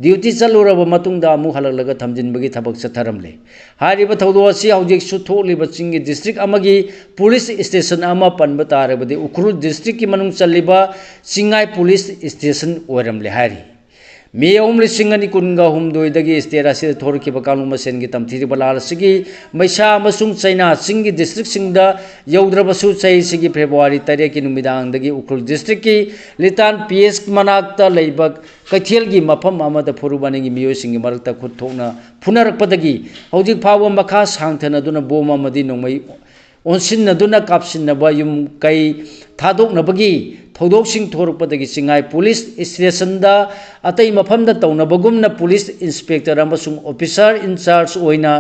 ꯗ꯭ꯌꯨꯇꯤ ꯆꯠꯂꯨꯔꯕ ꯃꯇꯨꯡꯗ ꯑꯃꯨꯛ ꯍꯜꯂꯛꯂꯒ ꯊꯝꯖꯤꯟꯕꯒꯤ ꯊꯕꯛ ꯆꯠꯊꯔꯝꯂꯦ꯫ ꯍꯥꯏꯔꯤꯕ ꯊꯧꯗꯣꯛ ꯑꯁꯤ ꯍꯧꯖꯤꯛꯁꯨ ꯊꯣꯛꯂꯤꯕ ꯆꯤꯡꯒꯤ ꯗꯤꯁꯇ꯭ꯔꯤꯛ ꯑꯃꯒꯤ ꯄꯨꯂꯤꯁ ꯁ꯭ꯇꯦꯁꯟ ꯑꯃ ꯄꯟꯕ ꯇꯥꯔꯕꯗꯤ ꯎꯈ꯭ꯔꯨꯜ ꯗꯤꯁꯇ꯭ꯔꯤꯛꯀꯤ ꯃꯅꯨꯡ ꯆꯜꯂꯤꯕ ꯆꯤꯡꯉꯥꯏ ꯄꯨꯂꯤꯁ ꯁ꯭ꯇꯦꯁꯟ ꯑꯣꯏꯔꯝꯂꯦ ꯍꯥꯏꯔꯤ꯫ ꯃꯦ ꯑꯍꯨꯝ, ꯂꯤꯁꯤꯡ ꯑꯅꯤ ꯀꯨꯟꯒ ꯍꯨꯝꯗꯣꯏꯗꯒꯤ ꯁ꯭ꯇꯦꯠ ꯑꯁꯤꯗ ꯊꯣꯔꯛꯈꯤꯕ ꯀꯥꯡꯂꯨꯞ ꯃꯁꯦꯟꯒꯤ ꯇꯝꯊꯤꯔꯤꯕ ꯂꯥꯜ ꯑꯁꯤꯒꯤ ꯃꯩꯁꯥ ꯑꯃꯁꯨꯡ ꯆꯩꯅꯥ ꯆꯤꯡꯒꯤ ꯗꯤꯁꯇ꯭ꯔꯤꯛꯁꯤꯡꯗ ꯌꯧꯗ꯭ꯔꯕꯁꯨ ꯆꯍꯤꯁꯤꯒꯤ ꯐꯦꯕ꯭ꯔꯨꯋꯥꯔꯤ ꯇꯔꯦꯠꯀꯤ ꯅꯨꯃꯤꯗꯥꯡꯗꯒꯤ ꯎꯈ꯭ꯔꯨꯜ ꯗꯤꯁꯇ꯭ꯔꯤꯛꯀꯤ ꯂꯤꯇꯥꯟ ꯄꯤ ꯑꯦꯁ ꯃꯅꯥꯛꯇ ꯂꯩꯕ ꯀꯩꯊꯦꯜꯒꯤ ꯃꯐꯝ ꯑꯃꯗ ꯐꯨꯔꯨꯞ ꯑꯅꯤꯒꯤ ꯃꯤꯑꯣꯏꯁꯤꯡꯒꯤ ꯃꯔꯛꯇ ꯈꯨꯠ ꯊꯣꯛꯅ ꯐꯨꯅꯔꯛꯄꯗꯒꯤ ꯍꯧꯖꯤꯛ ꯐꯥꯎꯕ ꯃꯈꯥ ꯁꯥꯡꯊꯅꯗꯨꯅ ꯕꯣꯝ ꯑꯃꯗꯤ ꯅꯣꯡꯃꯩ ꯑꯣꯟꯁꯤꯟꯅꯗꯨꯅ ꯀꯥꯞꯁꯤꯟꯅꯕ, ꯌꯨꯝ ꯀꯩ ꯊꯥꯗꯣꯛꯅꯕꯒꯤ ꯊꯧꯗꯣꯛꯁꯤꯡ ꯊꯣꯔꯛꯄꯗꯒꯤ ꯆꯤꯡꯉꯥꯏ ꯄꯨꯂꯤꯁ ꯁ꯭ꯇꯦꯁꯟꯗ ꯑꯇꯩ ꯃꯐꯝꯗ ꯇꯧꯅꯕꯒꯨꯝꯅ ꯄꯨꯂꯤꯁ ꯏꯟꯁꯄꯦꯛꯇꯔ ꯑꯃꯁꯨꯡ ꯑꯣꯐꯤꯁꯥꯔ ꯏꯟꯆꯥꯔꯖ ꯑꯣꯏꯅ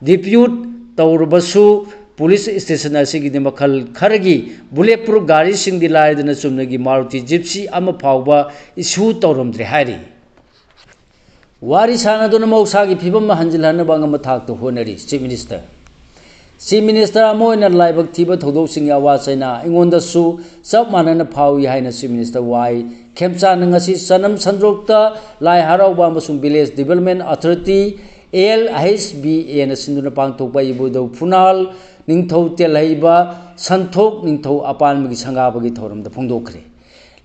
ꯗꯤꯄ꯭ꯌꯨꯠ ꯇꯧꯔꯕꯁꯨ, ꯄꯨꯂꯤꯁ ꯁ꯭ꯇꯦꯁꯟ ꯑꯁꯤꯒꯤꯗꯤ ꯃꯈꯜ ꯈꯔꯒꯤ ꯕꯨꯂꯦꯠ ꯄ꯭ꯔꯨꯐ ꯒꯥꯔꯤꯁꯤꯡꯗꯤ ꯂꯥꯏꯗꯅ ꯆꯨꯝꯅꯒꯤ ꯃꯥꯔꯨꯇꯤ ꯖꯤꯞꯁꯤ ꯑꯃ ꯐꯥꯎꯕ ꯏꯁꯨ ꯇꯧꯔꯝꯗ꯭ꯔꯦ ꯍꯥꯏꯔꯤ꯫ ꯋꯥꯔꯤ ꯁꯥꯟꯅꯗꯨꯅ ꯃꯍꯧꯁꯥꯒꯤ ꯐꯤꯕꯝ ꯍꯟꯖꯤꯜꯍꯟꯅꯕ ꯑꯉꯝꯕ ꯊꯥꯛꯇ ꯍꯣꯠꯅꯔꯤ ꯆꯤꯐ ꯃꯤꯅꯤꯁꯇꯔ꯫ ꯆꯤꯐ ꯃꯤꯅꯤꯁꯇꯔ ꯑꯃ ꯑꯣꯏꯅ ꯂꯥꯏꯕꯛ ꯊꯤꯕ ꯊꯧꯗꯣꯛꯁꯤꯡꯒꯤ ꯑꯋꯥ ꯆꯩꯅꯥ ꯑꯩꯉꯣꯟꯗꯁꯨ ꯆꯞ ꯃꯥꯟꯅꯅ ꯐꯥꯎꯏ ꯍꯥꯏꯅ ꯆꯤꯐ ꯃꯤꯅꯤꯁꯇꯔ ꯋꯥꯏ ꯈꯦꯝꯆꯥꯟꯅ ꯉꯁꯤ ꯆꯅꯝ ꯁꯟꯗ꯭ꯔꯣꯛꯇ ꯂꯥꯏ ꯍꯔꯥꯎꯕ ꯑꯃꯁꯨꯡ village development authority, L H B ꯑꯦꯅ ꯁꯤꯟꯗꯨꯅ ꯄꯥꯡꯊꯣꯛꯄ ꯏꯕꯨꯙꯧ ꯐꯨꯅꯥꯜ ꯅꯤꯡꯊꯧ ꯇꯦꯜꯍꯩꯕ ꯁꯟꯊꯣꯛ ꯅꯤꯡꯊꯧ ꯑꯄꯥꯟꯕꯒꯤ ꯁꯪꯒꯥꯕꯒꯤ ꯊꯧꯔꯝꯗ ꯐꯣꯡꯗꯣꯛꯈ꯭ꯔꯦ꯫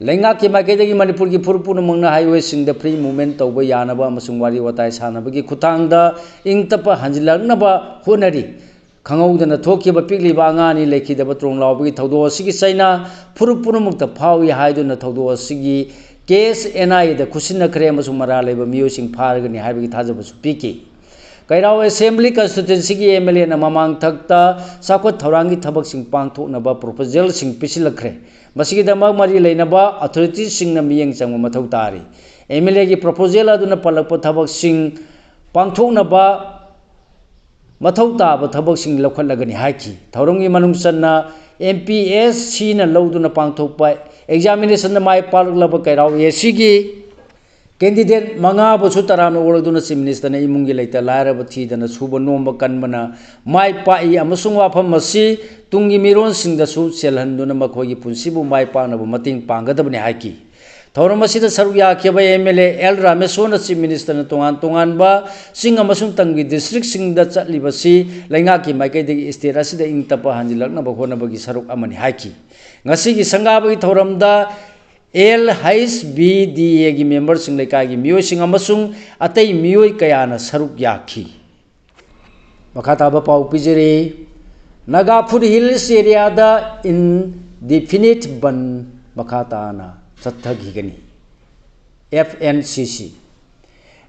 ꯂꯩꯉꯥꯛꯀꯤ ꯃꯥꯏꯀꯩꯗꯒꯤ ꯃꯅꯤꯄꯨꯔꯒꯤ ꯐꯨꯔꯨꯞ ꯄꯨꯝꯅꯃꯛꯅ highwayꯁꯤꯡꯗ free movement ꯇꯧꯕ ꯌꯥꯅꯕ ꯑꯃꯁꯨꯡ ꯋꯥꯔꯤ ꯋꯥꯇꯥꯏ ꯁꯥꯟꯅꯕꯒꯤ ꯈꯨꯠꯊꯥꯡꯗ ꯏꯪ ꯇꯞꯄ ꯍꯟꯖꯤꯜꯂꯛꯅꯕ ꯍꯣꯠꯅꯔꯤ꯫ ꯈꯪꯍꯧꯗꯅ ꯊꯣꯛꯈꯤꯕ ꯄꯤꯛꯂꯤꯕ ꯑꯉꯥꯡ ꯑꯅꯤ ꯂꯩꯈꯤꯗꯕ ꯇ꯭ꯔꯣꯡ ꯂꯥꯎꯕꯒꯤ ꯊꯧꯗꯣꯛ ꯑꯁꯤꯒꯤ ꯆꯩꯅꯥ ꯐꯨꯔꯨꯞ ꯄꯨꯝꯅꯃꯛꯇ ꯐꯥꯎꯏ ꯍꯥꯏꯗꯨꯅ ꯊꯧꯗꯣꯛ ꯑꯁꯤꯒꯤ case N I Aꯗ ꯈꯨꯠꯁꯤꯟꯅꯈ꯭ꯔꯦ ꯑꯃꯁꯨꯡ ꯃꯔꯥꯜ ꯂꯩꯕ ꯃꯤꯑꯣꯏꯁꯤꯡ ꯐꯥꯔꯒꯅꯤ ꯍꯥꯏꯕꯒꯤ ꯊꯥꯖꯕꯁꯨ ꯄꯤꯈꯤ꯫ ꯀꯩꯔꯥꯎ Assembly Constituencyꯒꯤ MLAꯅ ꯃꯃꯥꯡꯊꯛꯇ ꯆꯥꯎꯈꯠ ꯊꯧꯔꯥꯡꯒꯤ ꯊꯕꯛꯁꯤꯡ ꯄꯥꯡꯊꯣꯛꯅꯕ proposalꯁꯤꯡ ꯄꯤꯁꯤꯜꯂꯛꯈ꯭ꯔꯦ꯫ ꯃꯁꯤꯒꯤꯗꯃꯛ ꯃꯔꯤ ꯂꯩꯅꯕ authorityꯁꯤꯡꯅ ꯃꯤꯠꯌꯦꯡ ꯆꯪꯕ ꯃꯊꯧ ꯇꯥꯔꯤ꯫ MLAꯒꯤ proposal ꯑꯗꯨꯅ ꯄꯜꯂꯛꯄ ꯊꯕꯛꯁꯤꯡ ꯄꯥꯡꯊꯣꯛꯅꯕ ꯃꯊꯧ ꯇꯥꯕ ꯊꯕꯛꯁꯤꯡ ꯂꯧꯈꯠꯂꯒꯅꯤ ꯍꯥꯏꯈꯤ꯫ ꯊꯧꯔꯝꯒꯤ ꯃꯅꯨꯡ ꯆꯟꯅ MPSCꯅ ꯂꯧꯗꯨꯅ ꯄꯥꯡꯊꯣꯛꯄ examinationꯗ ꯃꯥꯏ ꯄꯥꯛꯂꯛꯂꯕ ꯀꯩꯔꯥꯎ ACꯒꯤ candidate ꯃꯉꯥꯕꯨꯁꯨ ꯇꯔꯥꯝꯅ ꯑꯣꯛꯂꯗꯨꯅ Chief Ministerꯅ ꯏꯃꯨꯡꯒꯤ ꯂꯩꯇ ꯂꯥꯏꯔꯕ ꯊꯤꯗꯅ ꯁꯨꯕ ꯅꯣꯝꯕ ꯀꯟꯕꯅ ꯃꯥꯏ ꯄꯥꯛꯏ ꯑꯃꯁꯨꯡ ꯋꯥꯐꯝ ꯑꯁꯤ ꯇꯨꯡꯒꯤ ꯃꯤꯔꯣꯟꯁꯤꯡꯗꯁꯨ ꯆꯦꯜꯍꯟꯗꯨꯅ ꯃꯈꯣꯏꯒꯤ ꯄꯨꯟꯁꯤꯕꯨ ꯃꯥꯏ ꯄꯥꯛꯅꯕ ꯃꯇꯦꯡ ꯄꯥꯡꯒꯗꯕꯅꯤ ꯍꯥꯏꯈꯤ꯫ ꯊꯧꯔꯝ ꯑꯁꯤꯗ ꯁꯔꯨꯛ ꯌꯥꯈꯤꯕ MLA ꯑꯦꯜ ꯔꯥꯃꯦꯁꯣꯔꯅ Chief Ministerꯅ ꯇꯣꯉꯥꯟ ꯇꯣꯉꯥꯟꯕ ꯆꯤꯡ ꯑꯃꯁꯨꯡ ꯇꯝꯒꯤ districtꯁꯤꯡꯗ ꯆꯠꯂꯤꯕꯁꯤ ꯂꯩꯉꯥꯛꯀꯤ ꯃꯥꯏꯀꯩꯗꯒꯤ state ꯑꯁꯤꯗ ꯏꯪ ꯇꯞꯄ ꯍꯟꯖꯤꯜꯂꯛꯅꯕ ꯍꯣꯠꯅꯕꯒꯤ ꯁꯔꯨꯛ ꯑꯃꯅꯤ ꯍꯥꯏꯈꯤ꯫ ꯉꯁꯤꯒꯤ ꯁꯪꯒꯥꯕꯒꯤ ꯊꯧꯔꯝꯗ LHBDAꯒꯤ memberꯁꯤꯡ, ꯂꯩꯀꯥꯏꯒꯤ ꯃꯤꯑꯣꯏꯁꯤꯡ ꯑꯃꯁꯨꯡ ꯑꯇꯩ ꯃꯤꯑꯣꯏ ꯀꯌꯥꯅ ꯁꯔꯨꯛ ꯌꯥꯈꯤ꯫ ꯃꯈꯥ ꯇꯥꯕ ꯄꯥꯎ ꯄꯤꯖꯔꯤ꯫ Naga Foothill Hills areaꯗ indefinite ꯕꯟ ꯃꯈꯥ ꯇꯥꯅ ꯆꯠꯊꯈꯤꯒꯅꯤ꯫ FNCC꯫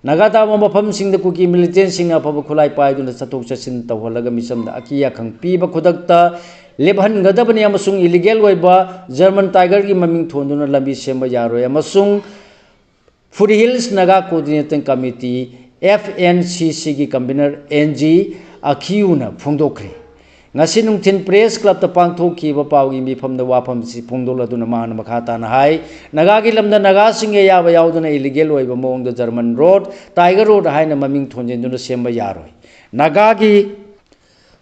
ꯅꯥꯒꯥ ꯇꯥꯕ ꯃꯐꯝꯁꯤꯡꯗ ꯀꯨꯀꯤ ꯃꯤꯂꯤꯇꯦꯟꯁꯤꯡꯅ ꯑꯐꯕ ꯈꯨꯠꯂꯥꯏ ꯄꯥꯏꯗꯨꯅ ꯆꯠꯊꯣꯛ ꯆꯠꯁꯤꯟ ꯇꯧꯍꯜꯂꯒ ꯃꯤꯆꯝꯗ ꯑꯀꯤ ꯑꯈꯪ ꯄꯤꯕ ꯈꯨꯗꯛꯇ ꯂꯦꯞꯍꯟꯒꯗꯕꯅꯤ ꯑꯃꯁꯨꯡ ꯏꯂꯤꯒꯦꯜ ꯑꯣꯏꯕ ꯖꯔꯃꯟ ꯇꯥꯏꯒꯔꯒꯤ ꯃꯃꯤꯡ ꯊꯣꯟꯗꯨꯅ ꯂꯝꯕꯤ ꯁꯦꯝꯕ ꯌꯥꯔꯣꯏ ꯑꯃꯁꯨꯡ foothills Naga coordinating committee, F N C ꯁꯤꯒꯤ ꯀꯟꯚꯤꯅꯔ ꯑꯦꯟ ꯖꯤ ꯑꯈꯤꯌꯨꯅ ꯐꯣꯡꯗꯣꯛꯈ꯭ꯔꯦ꯫ ꯉꯁꯤ ꯅꯨꯡꯊꯤꯜ ꯄ꯭ꯔꯦꯁ ꯀ꯭ꯂꯕꯇ ꯄꯥꯡꯊꯣꯛꯈꯤꯕ ꯄꯥꯎꯒꯤ ꯃꯤꯐꯝꯗ ꯋꯥꯐꯝꯁꯤ ꯐꯣꯡꯗꯣꯛꯂꯗꯨꯅ ꯃꯍꯥꯛꯅ ꯃꯈꯥ ꯇꯥꯅ ꯍꯥꯏ, ꯅꯥꯒꯥꯒꯤ ꯂꯝꯗ ꯅꯥꯒꯥꯁꯤꯡꯒꯤ ꯑꯌꯥꯕ ꯌꯥꯎꯗꯅ ꯏꯂꯤꯒꯦꯜ ꯑꯣꯏꯕ ꯃꯑꯣꯡꯗ ꯖꯔꯃꯟ ꯔꯣꯗ, ꯇꯥꯏꯒꯔ ꯔꯣꯗ ꯍꯥꯏꯅ ꯃꯃꯤꯡ ꯊꯣꯟꯖꯤꯟꯗꯨꯅ ꯁꯦꯝꯕ ꯌꯥꯔꯣꯏ꯫ ꯅꯥꯒꯥꯒꯤ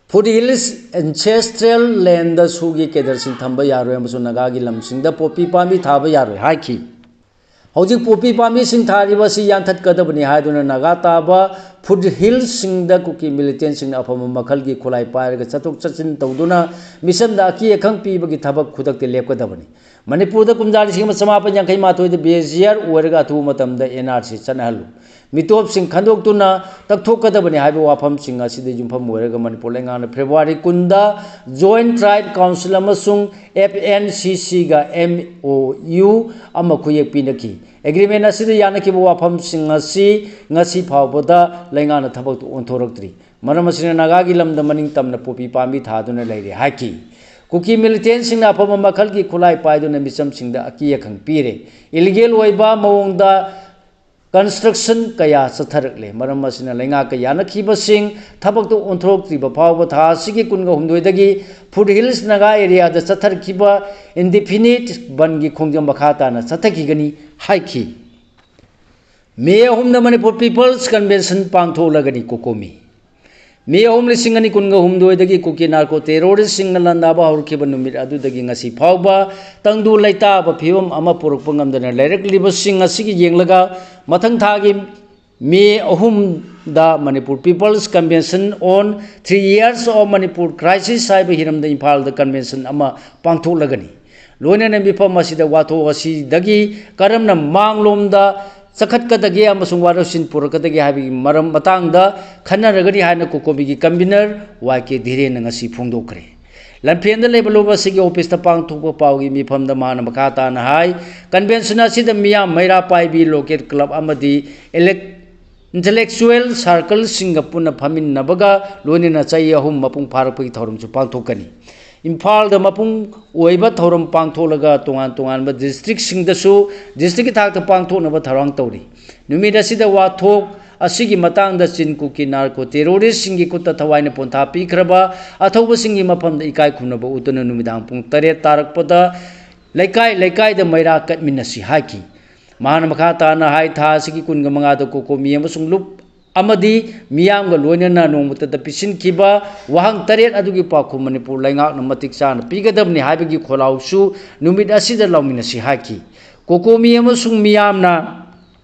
ꯐꯨꯠ ꯍꯤꯜꯁ ꯑꯦꯟꯁꯦꯁꯇ꯭ꯔꯦꯜ ꯂꯦꯟꯗ ꯁꯨꯒꯤ ꯀꯦꯗꯔꯁꯤꯡ ꯊꯝꯕ ꯌꯥꯔꯣꯏ ꯑꯃꯁꯨꯡ ꯅꯥꯒꯥꯒꯤ ꯂꯝꯁꯤꯡꯗ ꯄꯣꯄꯤ ꯄꯥꯝꯕꯤ ꯊꯥꯕ ꯌꯥꯔꯣꯏ ꯍꯥꯏꯈꯤ꯫ ꯍꯧꯖꯤꯛ ꯄꯣꯄꯤ ꯄꯥꯝꯕꯤꯁꯤꯡ ꯊꯥꯔꯤꯕ ꯑꯁꯤ ꯌꯥꯟꯊꯠꯀꯗꯕꯅꯤ ꯍꯥꯏꯗꯨꯅ ꯅꯥꯒꯥ ꯇꯥꯕ ꯐꯨꯠ ꯍꯤꯜꯁꯁꯤꯡꯗ ꯀꯨꯀꯤ ꯃꯤꯂꯤꯇꯦꯟꯁꯤꯡꯅ ꯑꯐꯕ ꯃꯈꯜꯒꯤ ꯈꯨꯠꯂꯥꯏ ꯄꯥꯏꯔꯒ ꯆꯠꯊꯣꯛ ꯆꯠꯁꯤꯟ ꯇꯧꯗꯨꯅ ꯃꯤꯆꯝꯗ ꯑꯀꯤ ꯑꯈꯪ ꯄꯤꯕꯒꯤ ꯊꯕꯛ ꯈꯨꯗꯛꯇ ꯂꯦꯞꯀꯗꯕꯅꯤ꯫ ꯃꯅꯤꯄꯨꯔꯗ ꯀꯨꯝꯖꯥ ꯂꯤꯁꯤꯡ ꯑꯃ ꯆꯃꯥꯄꯟ ꯌꯥꯡꯈꯩ ꯃꯥꯊꯣꯏꯗ ꯕꯦꯖꯤꯌꯥꯔ ꯑꯣꯏꯔꯒ ꯑꯊꯨꯕ ꯃꯇꯝꯗ ꯑꯦꯟ ꯑꯥꯔ ꯁꯤ ꯆꯠꯅꯍꯜꯂꯨ꯫ ꯃꯤꯇꯣꯞꯁꯤꯡ ꯈꯟꯗꯣꯛꯇꯨꯅ ꯇꯛꯊꯣꯛꯀꯗꯕꯅꯤ ꯍꯥꯏꯕ ꯋꯥꯐꯝꯁꯤꯡ ꯑꯁꯤꯗ ꯌꯨꯝꯐꯝ ꯑꯣꯏꯔꯒ ꯃꯅꯤꯄꯨꯔ ꯂꯩꯉꯥꯛꯅ ꯐꯦꯕ꯭ꯔꯨꯋꯥꯔꯤ ꯀꯨꯟꯗ ꯖꯣꯏꯟꯠ ꯇ꯭ꯔꯥꯏꯕ ꯀꯥꯎꯟꯁꯤꯜ ꯑꯃꯁꯨꯡ ꯑꯦꯐ ꯑꯦꯟ ꯁꯤ ꯁꯤꯒ ꯑꯦꯝ ꯑꯣ ꯌꯨ ꯑꯃ ꯈꯨꯌꯦꯛ ꯄꯤꯅꯈꯤ꯫ ꯑꯦꯒ꯭ꯔꯤꯃꯦꯟ ꯑꯁꯤꯗ ꯌꯥꯅꯈꯤꯕ ꯋꯥꯐꯝꯁꯤꯡ ꯑꯁꯤ ꯉꯁꯤ ꯐꯥꯎꯕꯗ ꯂꯩꯉꯥꯛꯅ ꯊꯕꯛꯇ ꯑꯣꯟꯊꯣꯔꯛꯇ꯭ꯔꯤ꯫ ꯃꯔꯝ ꯑꯁꯤꯅ ꯅꯥꯒꯥꯒꯤ ꯂꯝꯗ ꯃꯅꯤꯡ ꯇꯝꯅ ꯄꯣꯄꯤ ꯄꯥꯝꯕꯤ ꯊꯥꯗꯨꯅ ꯂꯩꯔꯦ ꯍꯥꯏꯈꯤ꯫ ꯀꯨꯀꯤ ꯃꯤꯂꯤꯇꯦꯟꯁꯤꯡꯅ ꯑꯐꯕ ꯃꯈꯜꯒꯤ ꯈꯨꯠꯂꯥꯏ ꯄꯥꯏꯗꯨꯅ ꯃꯤꯆꯝꯁꯤꯡꯗ ꯑꯀꯤ ꯑꯈꯪ ꯄꯤꯔꯦ꯫ ꯏꯂꯤꯒꯦꯜ ꯑꯣꯏꯕ ꯃꯑꯣꯡꯗ ꯀꯟꯁꯇ꯭ꯔꯛꯁꯟ ꯀꯌꯥ ꯆꯠꯊꯔꯛꯂꯦ꯫ ꯃꯔꯝ ꯑꯁꯤꯅ ꯂꯩꯉꯥꯛꯀ ꯌꯥꯅꯈꯤꯕꯁꯤꯡ ꯊꯕꯛꯇ ꯑꯣꯟꯊꯣꯔꯛꯇ꯭ꯔꯤꯕ ꯐꯥꯎꯕ ꯊꯥ ꯑꯁꯤꯒꯤ ꯀꯨꯟꯒ ꯍꯨꯝꯗꯣꯏꯗꯒꯤ ꯐꯨꯠ ꯍꯤꯜꯁ ꯅꯥꯒꯥ ꯑꯦꯔꯤꯌꯥꯗ ꯆꯠꯊꯔꯛꯈꯤꯕ ꯏꯟꯗꯤꯐꯤꯅꯤꯠ ꯕꯟꯒꯤ ꯈꯣꯡꯖꯪ ꯃꯈꯥ ꯇꯥꯅ ꯆꯠꯊꯈꯤꯒꯅꯤ ꯍꯥꯏꯈꯤ꯫ ꯃꯦ ꯑꯍꯨꯝꯗ ꯃꯅꯤꯄꯨꯔ ꯄꯤꯄꯜꯁ ꯀꯟꯚꯦꯟꯁꯟ ꯄꯥꯡꯊꯣꯛꯂꯒꯅꯤ ꯀꯣꯀꯣꯃꯤ꯫ ꯃꯦ ꯑꯍꯨꯝ, ꯂꯤꯁꯤꯡ ꯑꯅꯤ ꯀꯨꯟꯒ ꯍꯨꯝꯗꯣꯏꯗꯒꯤ ꯀꯨꯀꯤ ꯅꯥꯔꯀꯣ ꯇꯦꯔꯣꯔꯤꯁꯁꯤꯡꯅ ꯂꯥꯟꯗꯥꯕ ꯍꯧꯔꯛꯈꯤꯕ ꯅꯨꯃꯤꯠ ꯑꯗꯨꯗꯒꯤ ꯉꯁꯤ ꯐꯥꯎꯕ ꯇꯪꯗꯨ ꯂꯩꯇꯥꯕ ꯐꯤꯕꯝ ꯑꯃ ꯄꯨꯔꯛꯄ ꯉꯝꯗꯅ ꯂꯩꯔꯛꯂꯤꯕꯁꯤꯡ ꯑꯁꯤꯒꯤ ꯌꯦꯡꯂꯒ ꯃꯊꯪ ꯊꯥꯒꯤ ꯃꯦ ꯑꯍꯨꯝꯗ Manipur people's convention on three years of Manipur crisis ꯍꯥꯏꯕ ꯍꯤꯔꯝꯗ ꯏꯝꯐꯥꯜꯗ ꯀꯟꯚꯦꯟꯁꯟ ꯑꯃ ꯄꯥꯡꯊꯣꯛꯂꯒꯅꯤ꯫ ꯂꯣꯏꯅꯅ ꯃꯤꯐꯝ ꯑꯁꯤꯗ ꯋꯥꯊꯣꯛ ꯑꯁꯤꯗꯒꯤ ꯀꯔꯝꯅ ꯃꯥꯡꯂꯣꯝꯗ ꯆꯈꯠꯀꯗꯒꯦ ꯑꯃꯁꯨꯡ ꯋꯥꯔꯣꯏꯁꯤꯟ ꯄꯨꯔꯛꯀꯗꯒꯦ ꯍꯥꯏꯕꯒꯤ ꯃꯔꯝ ꯃꯇꯥꯡꯗ ꯈꯟꯅꯔꯒꯅꯤ ꯍꯥꯏꯅ ꯀꯣꯀꯣꯃꯤꯒꯤ ꯀꯟꯚꯤꯅꯔ ꯋꯥꯏ ꯀꯦ ꯙꯤꯔꯦꯟꯅ ꯉꯁꯤ ꯐꯣꯡꯗꯣꯛꯈ꯭ꯔꯦ꯫ ꯂꯝꯐꯦꯜꯗ ꯂꯩꯕ ꯂꯨꯞ ꯑꯁꯤꯒꯤ ꯑꯣꯐꯤꯁꯇ ꯄꯥꯡꯊꯣꯛꯄ ꯄꯥꯎꯒꯤ ꯃꯤꯐꯝꯗ ꯃꯍꯥꯛꯅ ꯃꯈꯥ ꯇꯥꯅ ꯍꯥꯏ, ꯀꯟꯚꯦꯟꯁꯟ ꯑꯁꯤꯗ ꯃꯤꯌꯥꯝ ꯃꯩꯔꯥ ꯄꯥꯏꯕꯤ, ꯂꯣꯀꯦꯠ ꯀ꯭ꯂꯕ ꯑꯃꯗꯤ ꯏꯂꯦꯛ-, intellectual circleꯁꯤꯡꯒ ꯄꯨꯟꯅ ꯐꯝꯃꯤꯟꯅꯕꯒ ꯂꯣꯏꯅꯅ ꯆꯍꯤ ꯑꯍꯨꯝ ꯃꯄꯨꯡ ꯐꯥꯔꯛꯄꯒꯤ ꯊꯧꯔꯝꯁꯨ ꯄꯥꯡꯊꯣꯛꯀꯅꯤ꯫ ꯏꯝꯐꯥꯜꯗ ꯃꯄꯨꯡ ꯑꯣꯏꯕ ꯊꯧꯔꯝ ꯄꯥꯡꯊꯣꯛꯂꯒ ꯇꯣꯉꯥꯟ ꯇꯣꯉꯥꯟꯕ districtꯁꯤꯡꯗꯁꯨ districtꯀꯤ ꯊꯥꯛꯇ ꯄꯥꯡꯊꯣꯛꯅꯕ ꯊꯧꯔꯥꯡ ꯇꯧꯔꯤ꯫ ꯅꯨꯃꯤꯠ ꯑꯁꯤꯗ ꯋꯥꯊꯣꯛ ꯑꯁꯤꯒꯤ ꯃꯇꯥꯡꯗ ꯆꯤꯟ ꯀꯨꯀꯤ narco terroristꯁꯤꯡꯒꯤ ꯈꯨꯠꯇ ꯊꯋꯥꯏꯅ ꯄꯣꯟꯊꯥ ꯄꯤꯈ꯭ꯔꯕ ꯑꯊꯧꯕꯁꯤꯡꯒꯤ ꯃꯐꯝꯗ ꯏꯀꯥꯏ ꯈꯨꯝꯅꯕ ꯎꯠꯇꯨꯅ ꯅꯨꯃꯤꯗꯥꯡ ꯄꯨꯡ ꯇꯔꯦꯠ ꯇꯥꯔꯛꯄꯗ ꯂꯩꯀꯥꯏ ꯂꯩꯀꯥꯏꯗ ꯃꯩꯔꯥ ꯀꯠꯃꯤꯟꯅꯁꯤ ꯍꯥꯏꯈꯤ꯫ ꯃꯍꯥꯛꯅ ꯃꯈꯥ ꯇꯥꯅ ꯍꯥꯏ, ꯊꯥ ꯑꯁꯤꯒꯤ ꯀꯨꯟꯒ ꯃꯉꯥꯗ ꯀꯣꯀꯣꯃꯤ ꯑꯃꯁꯨꯡ ꯂꯨꯞ ꯑꯃꯗꯤ ꯃꯤꯌꯥꯝꯒ ꯂꯣꯏꯅꯅ ꯅꯣꯡꯃꯇꯗ ꯄꯤꯁꯤꯟꯈꯤꯕ ꯋꯥꯍꯪ ꯇꯔꯦꯠ ꯑꯗꯨꯒꯤ ꯄꯥꯎꯈꯨꯝ ꯃꯅꯤꯄꯨꯔ ꯂꯩꯉꯥꯛꯅ ꯃꯇꯤꯛ ꯆꯥꯅ ꯄꯤꯒꯗꯕꯅꯤ ꯍꯥꯏꯕꯒꯤ ꯈꯣꯜꯂꯥꯎꯁꯨ ꯅꯨꯃꯤꯠ ꯑꯁꯤꯗ ꯂꯧꯃꯤꯟꯅꯁꯤ ꯍꯥꯏꯈꯤ꯫ ꯀꯣꯀꯣꯃꯤ ꯑꯃꯁꯨꯡ ꯃꯤꯌꯥꯝꯅ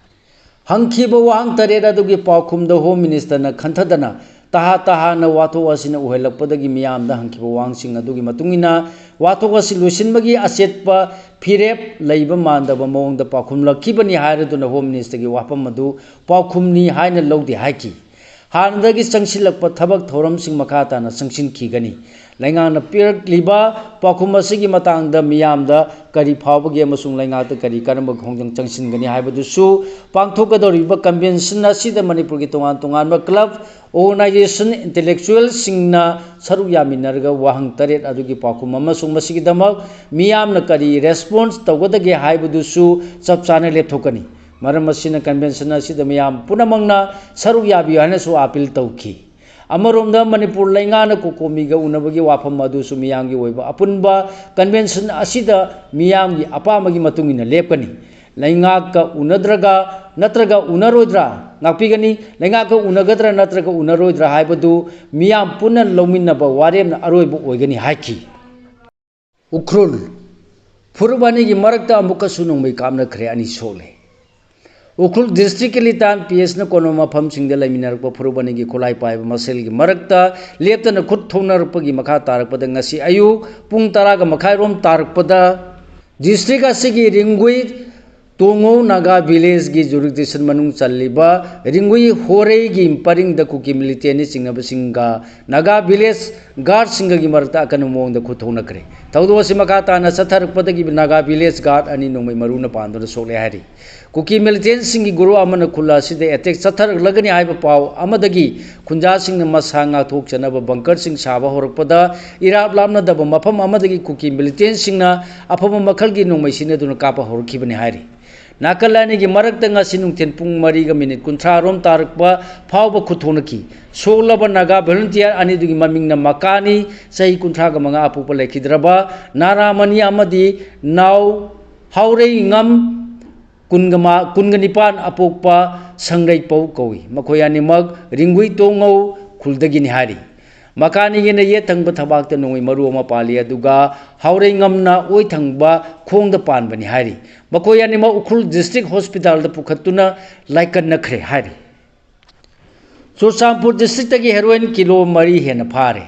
ꯍꯪꯈꯤꯕ ꯋꯥꯍꯪ ꯇꯔꯦꯠ ꯑꯗꯨꯒꯤ ꯄꯥꯎꯈꯨꯝꯗ Home Ministerꯅ ꯈꯟꯊꯗꯅ ꯇꯍꯥ ꯇꯍꯥꯅ ꯋꯥꯊꯣꯛ ꯑꯁꯤꯅ ꯑꯣꯏꯍꯜꯂꯛꯄꯗꯒꯤ ꯃꯤꯌꯥꯝꯗ ꯍꯪꯈꯤꯕ ꯋꯥꯍꯪꯁꯤꯡ ꯑꯗꯨꯒꯤ ꯃꯇꯨꯡ ꯏꯟꯅ ꯋꯥꯊꯣꯛ ꯑꯁꯤ ꯂꯣꯏꯁꯤꯟꯕꯒꯤ ꯑꯆꯦꯠꯄ ꯐꯤꯔꯦꯞ ꯂꯩꯕ ꯃꯥꯟꯗꯕ ꯃꯑꯣꯡꯗ ꯄꯥꯎꯈꯨꯝꯂꯛꯈꯤꯕꯅꯤ ꯍꯥꯏꯔꯗꯨꯅ Home Ministerꯒꯤ ꯋꯥꯐꯝ ꯑꯗꯨ ꯄꯥꯎꯈꯨꯝꯅꯤ ꯍꯥꯏꯅ ꯂꯧꯗꯦ ꯍꯥꯏꯈꯤ꯫ ꯍꯥꯟꯅꯗꯒꯤ ꯆꯪꯁꯤꯜꯂꯛꯄ ꯊꯕꯛ ꯊꯧꯔꯝꯁꯤꯡ ꯃꯈꯥ ꯇꯥꯅ ꯆꯪꯁꯤꯟꯈꯤꯒꯅꯤ꯫ ꯂꯩꯉꯥꯛꯅ ꯄꯤꯔꯛꯂꯤꯕ ꯄꯥꯎꯈꯨꯝ ꯑꯁꯤꯒꯤ ꯃꯇꯥꯡꯗ ꯃꯤꯌꯥꯝꯗ ꯀꯔꯤ ꯐꯥꯎꯕꯒꯦ ꯑꯃꯁꯨꯡ ꯂꯩꯉꯥꯛꯇ ꯀꯔꯤ ꯀꯔꯝꯕ ꯈꯣꯡꯖꯪ ꯆꯪꯁꯤꯟꯒꯅꯤ ꯍꯥꯏꯕꯗꯨꯁꯨ ꯄꯥꯡꯊꯣꯛꯀꯗꯧꯔꯤꯕ convention ꯑꯁꯤꯗ ꯃꯅꯤꯄꯨꯔꯒꯤ ꯇꯣꯉꯥꯟ ꯇꯣꯉꯥꯟꯕ club, organisation, intellectualꯁꯤꯡꯅ ꯁꯔꯨꯛ ꯌꯥꯃꯤꯟꯅꯔꯒ ꯋꯥꯍꯪ ꯇꯔꯦꯠ ꯑꯗꯨꯒꯤ ꯄꯥꯎꯈꯨꯝ ꯑꯃꯁꯨꯡ ꯃꯁꯤꯒꯤꯗꯃꯛ ꯃꯤꯌꯥꯝꯅ ꯀꯔꯤ response ꯇꯧꯒꯗꯒꯦ ꯍꯥꯏꯕꯗꯨꯁꯨ ꯆꯞ ꯆꯥꯅ ꯂꯦꯞꯊꯣꯛꯀꯅꯤ꯫ ꯃꯔꯝ ꯑꯁꯤꯅ convention ꯑꯁꯤꯗ ꯃꯤꯌꯥꯝ ꯄꯨꯝꯅꯃꯛꯅ ꯁꯔꯨꯛ ꯌꯥꯕꯤꯌꯨ ꯍꯥꯏꯅꯁꯨ appeal ꯇꯧꯈꯤ꯫ ꯑꯃꯔꯣꯝꯗ ꯃꯅꯤꯄꯨꯔ ꯂꯩꯉꯥꯛꯅ ꯀꯣꯀꯣꯃꯤꯒ ꯎꯅꯕꯒꯤ ꯋꯥꯐꯝ ꯑꯗꯨꯁꯨ ꯃꯤꯌꯥꯝꯒꯤ ꯑꯣꯏꯕ ꯑꯄꯨꯟꯕ convention ꯑꯁꯤꯗ ꯃꯤꯌꯥꯝꯒꯤ ꯑꯄꯥꯝꯕꯒꯤ ꯃꯇꯨꯡ ꯏꯟꯅ ꯂꯦꯞꯀꯅꯤ꯫ ꯂꯩꯉꯥꯛꯀ ꯎꯅꯗ꯭ꯔꯒ ꯅꯠꯇ꯭ꯔꯒ ꯎꯅꯔꯣꯏꯗ꯭ꯔꯥ ꯉꯥꯛꯄꯤꯒꯅꯤ꯫ ꯂꯩꯉꯥꯛꯀ ꯎꯅꯒꯗ꯭ꯔꯥ ꯅꯠꯇ꯭ꯔꯒ ꯎꯅꯔꯣꯏꯗ꯭ꯔꯥ ꯍꯥꯏꯕꯗꯨ ꯃꯤꯌꯥꯝ ꯄꯨꯟꯅ ꯂꯧꯃꯤꯟꯅꯕ ꯋꯥꯔꯦꯞꯅ ꯑꯔꯣꯏꯕ ꯑꯣꯏꯒꯅꯤ ꯍꯥꯏꯈꯤ꯫ ꯎꯈ꯭ꯔꯨꯜ꯫ ꯐꯨꯔꯨꯞ ꯑꯅꯤꯒꯤ ꯃꯔꯛꯇ ꯑꯃꯨꯛꯀꯁꯨ ꯅꯣꯡꯃꯩ ꯀꯥꯞꯅꯈ꯭ꯔꯦ, ꯑꯅꯤ ꯁꯣꯛꯂꯦ꯫ ꯎꯈ꯭ꯔꯨꯜ districtꯀꯤ ꯂꯤꯇꯥꯟ PSꯅ ꯀꯣꯟꯕ ꯃꯐꯝꯁꯤꯡꯗ ꯂꯩꯃꯤꯟꯅꯔꯛꯄ ꯐꯨꯔꯨꯞ ꯑꯅꯤꯒꯤ ꯈꯨꯠꯂꯥꯏ ꯄꯥꯏꯕ ꯃꯁꯦꯜꯒꯤ ꯃꯔꯛꯇ ꯂꯦꯞꯇꯅ ꯈꯨꯠ ꯊꯧꯅꯔꯛꯄꯒꯤ ꯃꯈꯥ ꯇꯥꯔꯛꯄꯗ ꯉꯁꯤ ꯑꯌꯨꯛ ꯄꯨꯡ ꯇꯔꯥꯒ ꯃꯈꯥꯏꯔꯣꯝ ꯇꯥꯔꯛꯄꯗ district ꯑꯁꯤꯒꯤ ꯔꯤꯡꯒꯨꯏ ꯇꯣꯡꯉꯣ ꯅꯥꯒꯥ villageꯀꯤ jurisdiction ꯃꯅꯨꯡ ꯆꯜꯂꯤꯕ ꯔꯤꯡꯒꯨꯏ ꯍꯣꯔꯩꯒꯤ ꯄꯔꯤꯡꯗ ꯀꯨꯀꯤ militantꯅ ꯆꯤꯡꯅꯕꯁꯤꯡꯒ ꯅꯥꯒꯥ village guardꯁꯤꯡꯒꯒꯤ ꯃꯔꯛꯇ ꯑꯀꯟꯕ ꯃꯑꯣꯡꯗ ꯈꯨꯠ ꯊꯧꯅꯈ꯭ꯔꯦ꯫ ꯊꯧꯗꯣꯛ ꯑꯁꯤ ꯃꯈꯥ ꯇꯥꯅ ꯆꯠꯊꯔꯛꯄꯗꯒꯤ ꯅꯥꯒꯥ village guard ꯑꯅꯤ ꯅꯣꯡꯃꯩ ꯃꯔꯨꯅ ꯄꯥꯟꯗꯨꯅ ꯁꯣꯛꯂꯦ ꯍꯥꯏꯔꯤ꯫ ꯀꯨꯀꯤ ꯃꯤꯂꯤꯇꯦꯟꯁꯤꯡꯒꯤ ꯒꯨꯔꯨ ꯑꯃꯅ ꯈꯨꯜ ꯑꯁꯤꯗ ꯑꯦꯇꯦꯛ ꯆꯠꯊꯔꯛꯂꯒꯅꯤ ꯍꯥꯏꯕ ꯄꯥꯎ ꯑꯃꯗꯒꯤ ꯈꯨꯟꯖꯥꯁꯤꯡꯅ ꯃꯁꯥ ꯉꯥꯛꯊꯣꯛꯆꯅꯕ ꯕꯪꯀꯔꯁꯤꯡ ꯁꯥꯕ ꯍꯧꯔꯛꯄꯗ ꯏꯔꯥꯞ ꯂꯥꯞꯅꯗꯕ ꯃꯐꯝ ꯑꯃꯗꯒꯤ ꯀꯨꯀꯤ ꯃꯤꯂꯤꯇꯦꯟꯁꯤꯡꯅ ꯑꯐꯕ ꯃꯈꯜꯒꯤ ꯅꯣꯡꯃꯩ ꯁꯤꯖꯤꯟꯅꯗꯨꯅ ꯀꯥꯞꯄ ꯍꯧꯔꯛꯈꯤꯕꯅꯤ ꯍꯥꯏꯔꯤ꯫ ꯅꯥꯀꯜ ꯑꯅꯤꯒꯤ ꯃꯔꯛꯇ ꯉꯁꯤ ꯅꯨꯡꯊꯤꯜ ꯄꯨꯡ ꯃꯔꯤꯒ ꯃꯤꯅꯤꯠ ꯀꯨꯟꯊ꯭ꯔꯥ ꯔꯣꯝ ꯇꯥꯔꯛꯄ ꯐꯥꯎꯕ ꯈꯨꯠ ꯊꯣꯛꯅꯈꯤ꯫ ꯁꯣꯛꯂꯕ ꯅꯥꯒꯥ ꯚꯣꯂꯨꯟꯇꯤꯌꯔ ꯑꯅꯤꯗꯨꯒꯤ ꯃꯃꯤꯡꯅ ꯃꯀꯥꯅꯤ, ꯆꯍꯤ ꯀꯨꯟꯊ꯭ꯔꯥꯒ ꯃꯉꯥ ꯑꯄꯣꯛꯄ ꯂꯩꯈꯤꯗ꯭ꯔꯕ ꯅꯥꯔꯥꯃꯅꯤ ꯑꯃꯗꯤ ꯅꯥꯎ ꯍꯥꯎꯔꯩꯉꯝ ꯀꯨꯟꯒ ꯃꯥ-, ꯀꯨꯟꯒ ꯅꯤꯄꯥꯟ ꯑꯄꯣꯛꯄ ꯁꯪꯔꯩꯄꯧ ꯀꯧꯏ꯫ ꯃꯈꯣꯏ ꯑꯅꯤꯃꯛ ꯔꯤꯡꯒꯨꯏ ꯇꯣꯡꯉꯧ ꯈꯨꯜꯗꯒꯤꯅꯤ ꯍꯥꯏꯔꯤ꯫ ꯃꯀꯥꯅꯤꯒꯤꯅ ꯌꯦꯠ ꯊꯪꯕ ꯊꯕꯥꯛꯇ ꯅꯣꯡꯃꯩ ꯃꯔꯨ ꯑꯃ ꯄꯥꯜꯂꯤ, ꯑꯗꯨꯒ ꯍꯥꯎꯔꯩꯉꯝꯅ ꯑꯣꯏ ꯊꯪꯕ ꯈꯣꯡꯗ ꯄꯥꯟꯕꯅꯤ ꯍꯥꯏꯔꯤ꯫ ꯃꯈꯣꯏ ꯑꯅꯤꯃꯛ ꯎꯈ꯭ꯔꯨꯜ ꯗꯤꯁꯇ꯭ꯔꯤꯛ ꯍꯣꯁꯄꯤꯇꯥꯜꯗ ꯄꯨꯈꯠꯇꯨꯅ ꯂꯥꯏꯀꯠꯅꯈ꯭ꯔꯦ ꯍꯥꯏꯔꯤ꯫ ꯆꯨꯔꯆꯥꯟꯄꯨꯔ ꯗꯤꯁꯇ꯭ꯔꯤꯛꯇꯒꯤ ꯍꯦꯔꯣꯏꯟ ꯀꯤꯂꯣ ꯃꯔꯤ ꯍꯦꯟꯅ ꯐꯥꯔꯦ꯫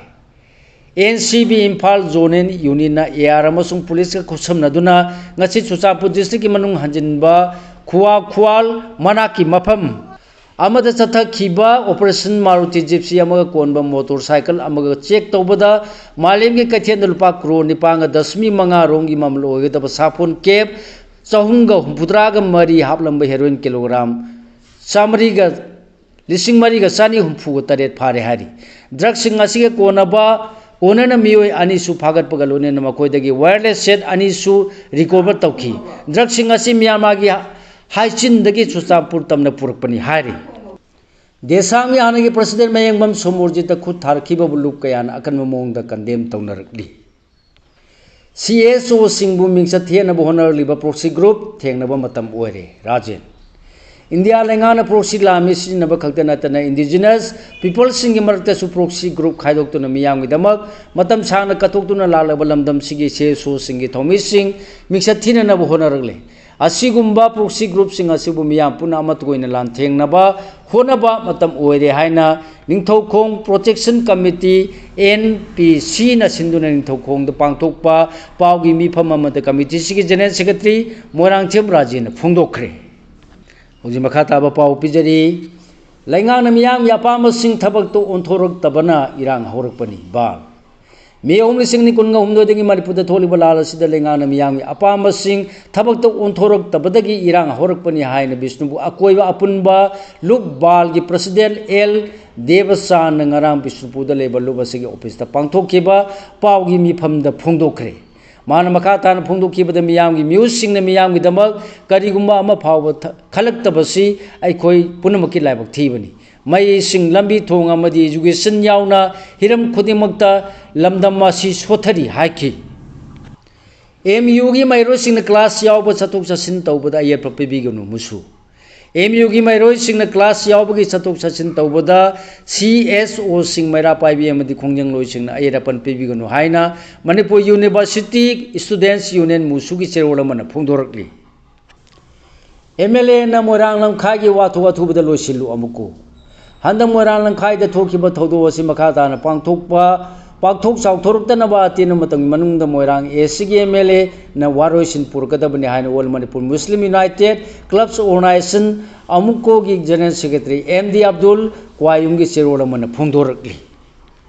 N C B Imphal zonal ꯌꯨꯅꯤꯠꯅ ꯑꯦ ꯑꯥꯔ ꯑꯃꯁꯨꯡ ꯄꯨꯂꯤꯁꯀ ꯈꯨꯠꯁꯝꯅꯗꯨꯅ ꯉꯁꯤ ꯆꯨꯔꯆꯥꯟꯄꯨꯔ ꯗꯤꯁꯇ꯭ꯔꯤꯛꯀꯤ ꯃꯅꯨꯡ ꯍꯟꯖꯤꯟꯕ ꯈꯨꯋꯥ ꯈꯨꯋꯥꯜ ꯃꯅꯥꯛꯀꯤ ꯃꯐꯝ ꯑꯃꯗ ꯆꯠꯊꯈꯤꯕ ꯑꯣꯄꯔꯦꯁꯟ ꯃꯥꯔꯨꯇꯤ ꯖꯤꯞꯁꯤ ꯑꯃꯒ ꯀꯣꯟꯕ ꯃꯣꯇꯣꯔ ꯁꯥꯏꯀꯜ ꯑꯃꯒ ꯆꯦꯛ ꯇꯧꯕꯗ ꯃꯥꯂꯦꯝꯒꯤ ꯀꯩꯊꯦꯜꯗ ꯂꯨꯄꯥ ꯀ꯭ꯔꯣꯔ ꯅꯤꯄꯥꯟꯒ ꯗꯁꯃꯤꯛ ꯃꯉꯥ ꯔꯣꯝꯒꯤ ꯃꯃꯜ ꯑꯣꯏꯒꯗꯕ ꯁꯥꯄꯣꯟ ꯀꯦꯞ ꯆꯍꯨꯝꯒ ꯍꯨꯝꯐꯨꯇꯔꯥꯒ ꯃꯔꯤ ꯍꯥꯞꯂꯝꯕ ꯍꯦꯔꯣꯏꯟ ꯀꯤꯂꯣꯒ꯭ꯔꯥꯝ ꯆꯥꯃꯔꯤꯒ ꯂꯤꯁꯤꯡ ꯃꯔꯤꯒ ꯆꯅꯤ ꯍꯨꯝꯐꯨꯒ ꯇꯔꯦꯠ ꯐꯥꯔꯦ ꯍꯥꯏꯔꯤ꯫ ꯗ꯭ꯔꯒꯁꯤꯡ ꯑꯁꯤꯒ ꯀꯣꯟꯅꯕ, ꯀꯣꯟꯅꯅ ꯃꯤꯑꯣꯏ ꯑꯅꯤꯁꯨ ꯐꯥꯒꯠꯄꯒ ꯂꯣꯏꯅꯅ ꯃꯈꯣꯏꯗꯒꯤ ꯋꯥꯌꯔꯂꯦꯁ ꯁꯦꯠ ꯑꯅꯤꯁꯨ ꯔꯤꯀꯣꯚꯔ ꯇꯧꯈꯤ꯫ ꯗ꯭ꯔꯒꯁꯤꯡ ꯑꯁꯤ ꯃ꯭ꯌꯥꯟꯃꯥꯔꯒꯤ ꯍꯥꯏꯆꯤꯟꯗꯒꯤ ꯆꯨꯔꯆꯥꯟꯄꯨꯔ ꯇꯝꯅ ꯄꯨꯔꯛꯄꯅꯤ ꯍꯥꯏꯔꯤ꯫ ꯗꯦꯁꯥꯡꯒꯤ ꯍꯥꯟꯅꯒꯤ ꯄ꯭ꯔꯁꯤꯗꯦꯟ ꯃꯌꯦꯡꯕꯝ ꯁꯣꯃꯣꯔꯖꯤꯠꯇ ꯈꯨꯠ ꯊꯥꯔꯛꯈꯤꯕꯕꯨ ꯂꯨꯞ ꯀꯌꯥꯅ ꯑꯀꯟꯕ ꯃꯑꯣꯡꯗ ꯀꯟꯗꯦꯝ ꯇꯧꯅꯔꯛꯂꯤ꯫ ꯁꯤ ꯑꯦꯁ ꯑꯣꯁꯤꯡꯕꯨ ꯃꯤꯡꯆꯠ ꯊꯤꯍꯟꯅꯕ ꯍꯣꯠꯅꯔꯛꯂꯤꯕ ꯄ꯭ꯔꯣꯛꯁꯤ ꯒ꯭ꯔꯨꯞ ꯊꯦꯡꯅꯕ ꯃꯇꯝ ꯑꯣꯏꯔꯦ, ꯔꯥꯖꯦꯟ꯫ ꯏꯟꯗꯤꯌꯥ ꯂꯩꯉꯥꯛꯅ ꯄ꯭ꯔꯣꯛꯁꯤ ꯂꯥꯟꯃꯤ ꯁꯤꯖꯤꯟꯅꯕ ꯈꯛꯇ ꯅꯠꯇꯅ ꯏꯟꯗꯤꯖꯤꯅꯁ ꯄꯤꯄꯜꯁꯤꯡꯒꯤ ꯃꯔꯛꯇꯁꯨ ꯄ꯭ꯔꯣꯛꯁꯤ ꯒ꯭ꯔꯨꯞ ꯈꯥꯏꯗꯣꯛꯇꯨꯅ ꯃꯤꯌꯥꯝꯒꯤꯗꯃꯛ ꯃꯇꯝ ꯁꯥꯡꯅ ꯀꯠꯊꯣꯛꯇꯨꯅ ꯂꯥꯛꯂꯕ ꯂꯝꯗꯝꯁꯤꯒꯤ ꯁꯤ ꯑꯦꯁ ꯑꯣꯁꯤꯡꯒꯤ ꯊꯧꯃꯤꯁꯤꯡ ꯃꯤꯡꯆꯠ ꯊꯤꯅꯅꯕ ꯍꯣꯠꯅꯔꯛꯂꯦ꯫ ꯑꯁꯤꯒꯨꯝꯕ ꯄ꯭ꯔꯣꯛꯁꯤ ꯒ꯭ꯔꯨꯞꯁꯤꯡ ꯑꯁꯤꯕꯨ ꯃꯤꯌꯥꯝ ꯄꯨꯟꯅ ꯑꯃꯠꯇ ꯑꯣꯏꯅ ꯂꯥꯟꯊꯦꯡꯅꯕ ꯍꯣꯠꯅꯕ ꯃꯇꯝ ꯑꯣꯏꯔꯦ ꯍꯥꯏꯅ Ningthoukhong protection committee, N P ꯁꯤꯅ ꯁꯤꯟꯗꯨꯅ ꯅꯤꯡꯊꯧꯈꯣꯡꯗ ꯄꯥꯡꯊꯣꯛꯄ ꯄꯥꯎꯒꯤ ꯃꯤꯐꯝ ꯑꯃꯗ ꯀꯃꯤꯇꯤꯁꯤꯒꯤ ꯖꯦꯅꯔꯦꯜ ꯁꯦꯀ꯭ꯔꯦꯇꯔꯤ ꯃꯣꯏꯔꯥꯡꯊꯦꯝ ꯔꯥꯖꯦꯟꯅ ꯐꯣꯡꯗꯣꯛꯈ꯭ꯔꯦ꯫ ꯍꯧꯖꯤꯛ ꯃꯈꯥ ꯇꯥꯕ ꯄꯥꯎ ꯄꯤꯖꯔꯤ꯫ ꯂꯩꯉꯥꯛꯅ ꯃꯤꯌꯥꯝꯒꯤ ꯑꯄꯥꯝꯕꯁꯤꯡ ꯊꯕꯛꯇ ꯑꯣꯟꯊꯣꯔꯛꯇꯕꯅ ꯏꯔꯥꯡ ꯍꯧꯔꯛꯄꯅꯤ, ꯕꯥꯜ꯫ ꯃꯦ ꯑꯍꯨꯝ, ꯂꯤꯁꯤꯡ ꯑꯅꯤ ꯀꯨꯟꯒ ꯍꯨꯝꯗꯣꯏꯗꯒꯤ ꯃꯅꯤꯄꯨꯔꯗ ꯊꯣꯛꯂꯤꯕ ꯂꯥꯜ ꯑꯁꯤꯗ ꯂꯩꯉꯥꯛꯅ ꯃꯤꯌꯥꯝꯒꯤ ꯑꯄꯥꯝꯕꯁꯤꯡ ꯊꯕꯛꯇ ꯑꯣꯟꯊꯣꯔꯛꯇꯕꯗꯒꯤ ꯏꯔꯥꯡ ꯍꯧꯔꯛꯄꯅꯤ ꯍꯥꯏꯅ ꯕꯤꯁꯅꯨꯄꯨꯔ ꯑꯀꯣꯏꯕ ꯑꯄꯨꯟꯕ ꯂꯨꯞ ꯕꯥꯜꯒꯤ ꯄ꯭ꯔꯁꯤꯗꯦꯟ ꯑꯦꯜ ꯗꯦꯕꯆꯥꯟꯅ ꯉꯔꯥꯡ ꯕꯤꯁꯅꯨꯄꯨꯔꯗ ꯂꯩꯕ ꯂꯨꯞ ꯑꯁꯤꯒꯤ ꯑꯣꯐꯤꯁꯇ ꯄꯥꯡꯊꯣꯛꯈꯤꯕ ꯄꯥꯎꯒꯤ ꯃꯤꯐꯝꯗ ꯐꯣꯡꯗꯣꯛꯈ꯭ꯔꯦ꯫ ꯃꯥꯅ ꯃꯈꯥ ꯇꯥꯅ ꯐꯣꯡꯗꯣꯛꯈꯤꯕꯗ, ꯃꯤꯌꯥꯝꯒꯤ ꯃꯤꯍꯨꯠꯁꯤꯡꯅ ꯃꯤꯌꯥꯝꯒꯤꯗꯃꯛ ꯀꯔꯤꯒꯨꯝꯕ ꯑꯃ ꯐꯥꯎꯕ ꯊ-, ꯈꯜꯂꯛꯇꯕꯁꯤ ꯑꯩꯈꯣꯏ ꯄꯨꯝꯅꯃꯛꯀꯤ ꯂꯥꯏꯕꯛ ꯊꯤꯕꯅꯤ꯫ ꯃꯩ, ꯏꯁꯤꯡ, ꯂꯝꯕꯤ ꯊꯣꯡ ꯑꯃꯗꯤ education ꯌꯥꯎꯅ ꯍꯤꯔꯝ ꯈꯨꯗꯤꯡꯃꯛꯇ ꯂꯝꯗꯝ ꯑꯁꯤ ꯁꯣꯠꯊꯔꯤ ꯍꯥꯏꯈꯤ꯫ ꯑꯦꯝ ꯌꯨꯒꯤ ꯃꯍꯩꯔꯣꯏꯁꯤꯡꯅ class ꯌꯥꯎꯕ ꯆꯠꯊꯣꯛ ꯆꯠꯁꯤꯟ ꯇꯧꯕꯗ ꯑꯌꯦꯠꯄ ꯄꯤꯕꯤꯒꯅꯨ, ꯃꯨꯁꯨ꯫ ꯑꯦꯝ ꯌꯨꯒꯤ ꯃꯍꯩꯔꯣꯏꯁꯤꯡꯅ class ꯌꯥꯎꯕꯒꯤ ꯆꯠꯊꯣꯛ ꯆꯠꯁꯤꯟ ꯇꯧꯕꯗ ꯁꯤ ꯑꯦꯁ ꯑꯣꯁꯤꯡ, ꯃꯩꯔꯥ ꯄꯥꯏꯕꯤ ꯑꯃꯗꯤ ꯈꯣꯡꯖꯪꯂꯣꯏꯁꯤꯡꯅ ꯑꯌꯦꯠ ꯑꯄꯟ ꯄꯤꯕꯤꯒꯅꯨ ꯍꯥꯏꯅ ꯃꯅꯤꯄꯨꯔ University Students Union, ꯃꯨꯁꯨꯒꯤ ꯆꯦꯔꯣꯜ ꯑꯃꯅ ꯐꯣꯡꯗꯣꯔꯛꯂꯤ꯫ ꯑꯦꯝ ꯑꯦꯜ ꯑꯦꯅ ꯃꯣꯏꯔꯥꯡ ꯂꯝꯈꯥꯏꯒꯤ ꯋꯥꯊꯣꯛ ꯑꯊꯨꯕꯗ ꯂꯣꯏꯁꯤꯜꯂꯨ ꯑꯃꯨꯛꯀꯨ꯫ ꯍꯟꯗꯛ ꯃꯣꯏꯔꯥꯡ ꯂꯝꯈꯥꯏꯗ ꯊꯣꯛꯈꯤꯕ ꯊꯧꯗꯣꯛ ꯑꯁꯤ ꯃꯈꯥ ꯇꯥꯅ ꯄꯥꯡꯊꯣꯛꯄ, ꯄꯥꯡꯊꯣꯛ ꯆꯥꯎꯊꯣꯔꯛꯇꯅꯕ ꯑꯇꯦꯟꯕ ꯃꯇꯝꯒꯤ ꯃꯅꯨꯡꯗ ꯃꯣꯏꯔꯥꯡ ꯑꯦ ꯁꯤꯒꯤ ꯑꯦꯝ ꯑꯦꯜ ꯑꯦꯅ ꯋꯥꯔꯣꯏꯁꯤꯟ ꯄꯨꯔꯛꯀꯗꯕꯅꯤ ꯍꯥꯏꯅ All Manipur Muslim United Clubs Organisation, ꯑꯃꯨꯛꯀꯣꯒꯤ General Secretary M D Abdul ꯀ꯭ꯋꯥꯌꯨꯝꯒꯤ ꯆꯦꯔꯣꯜ ꯑꯃꯅ ꯐꯣꯡꯗꯣꯔꯛꯂꯤ꯫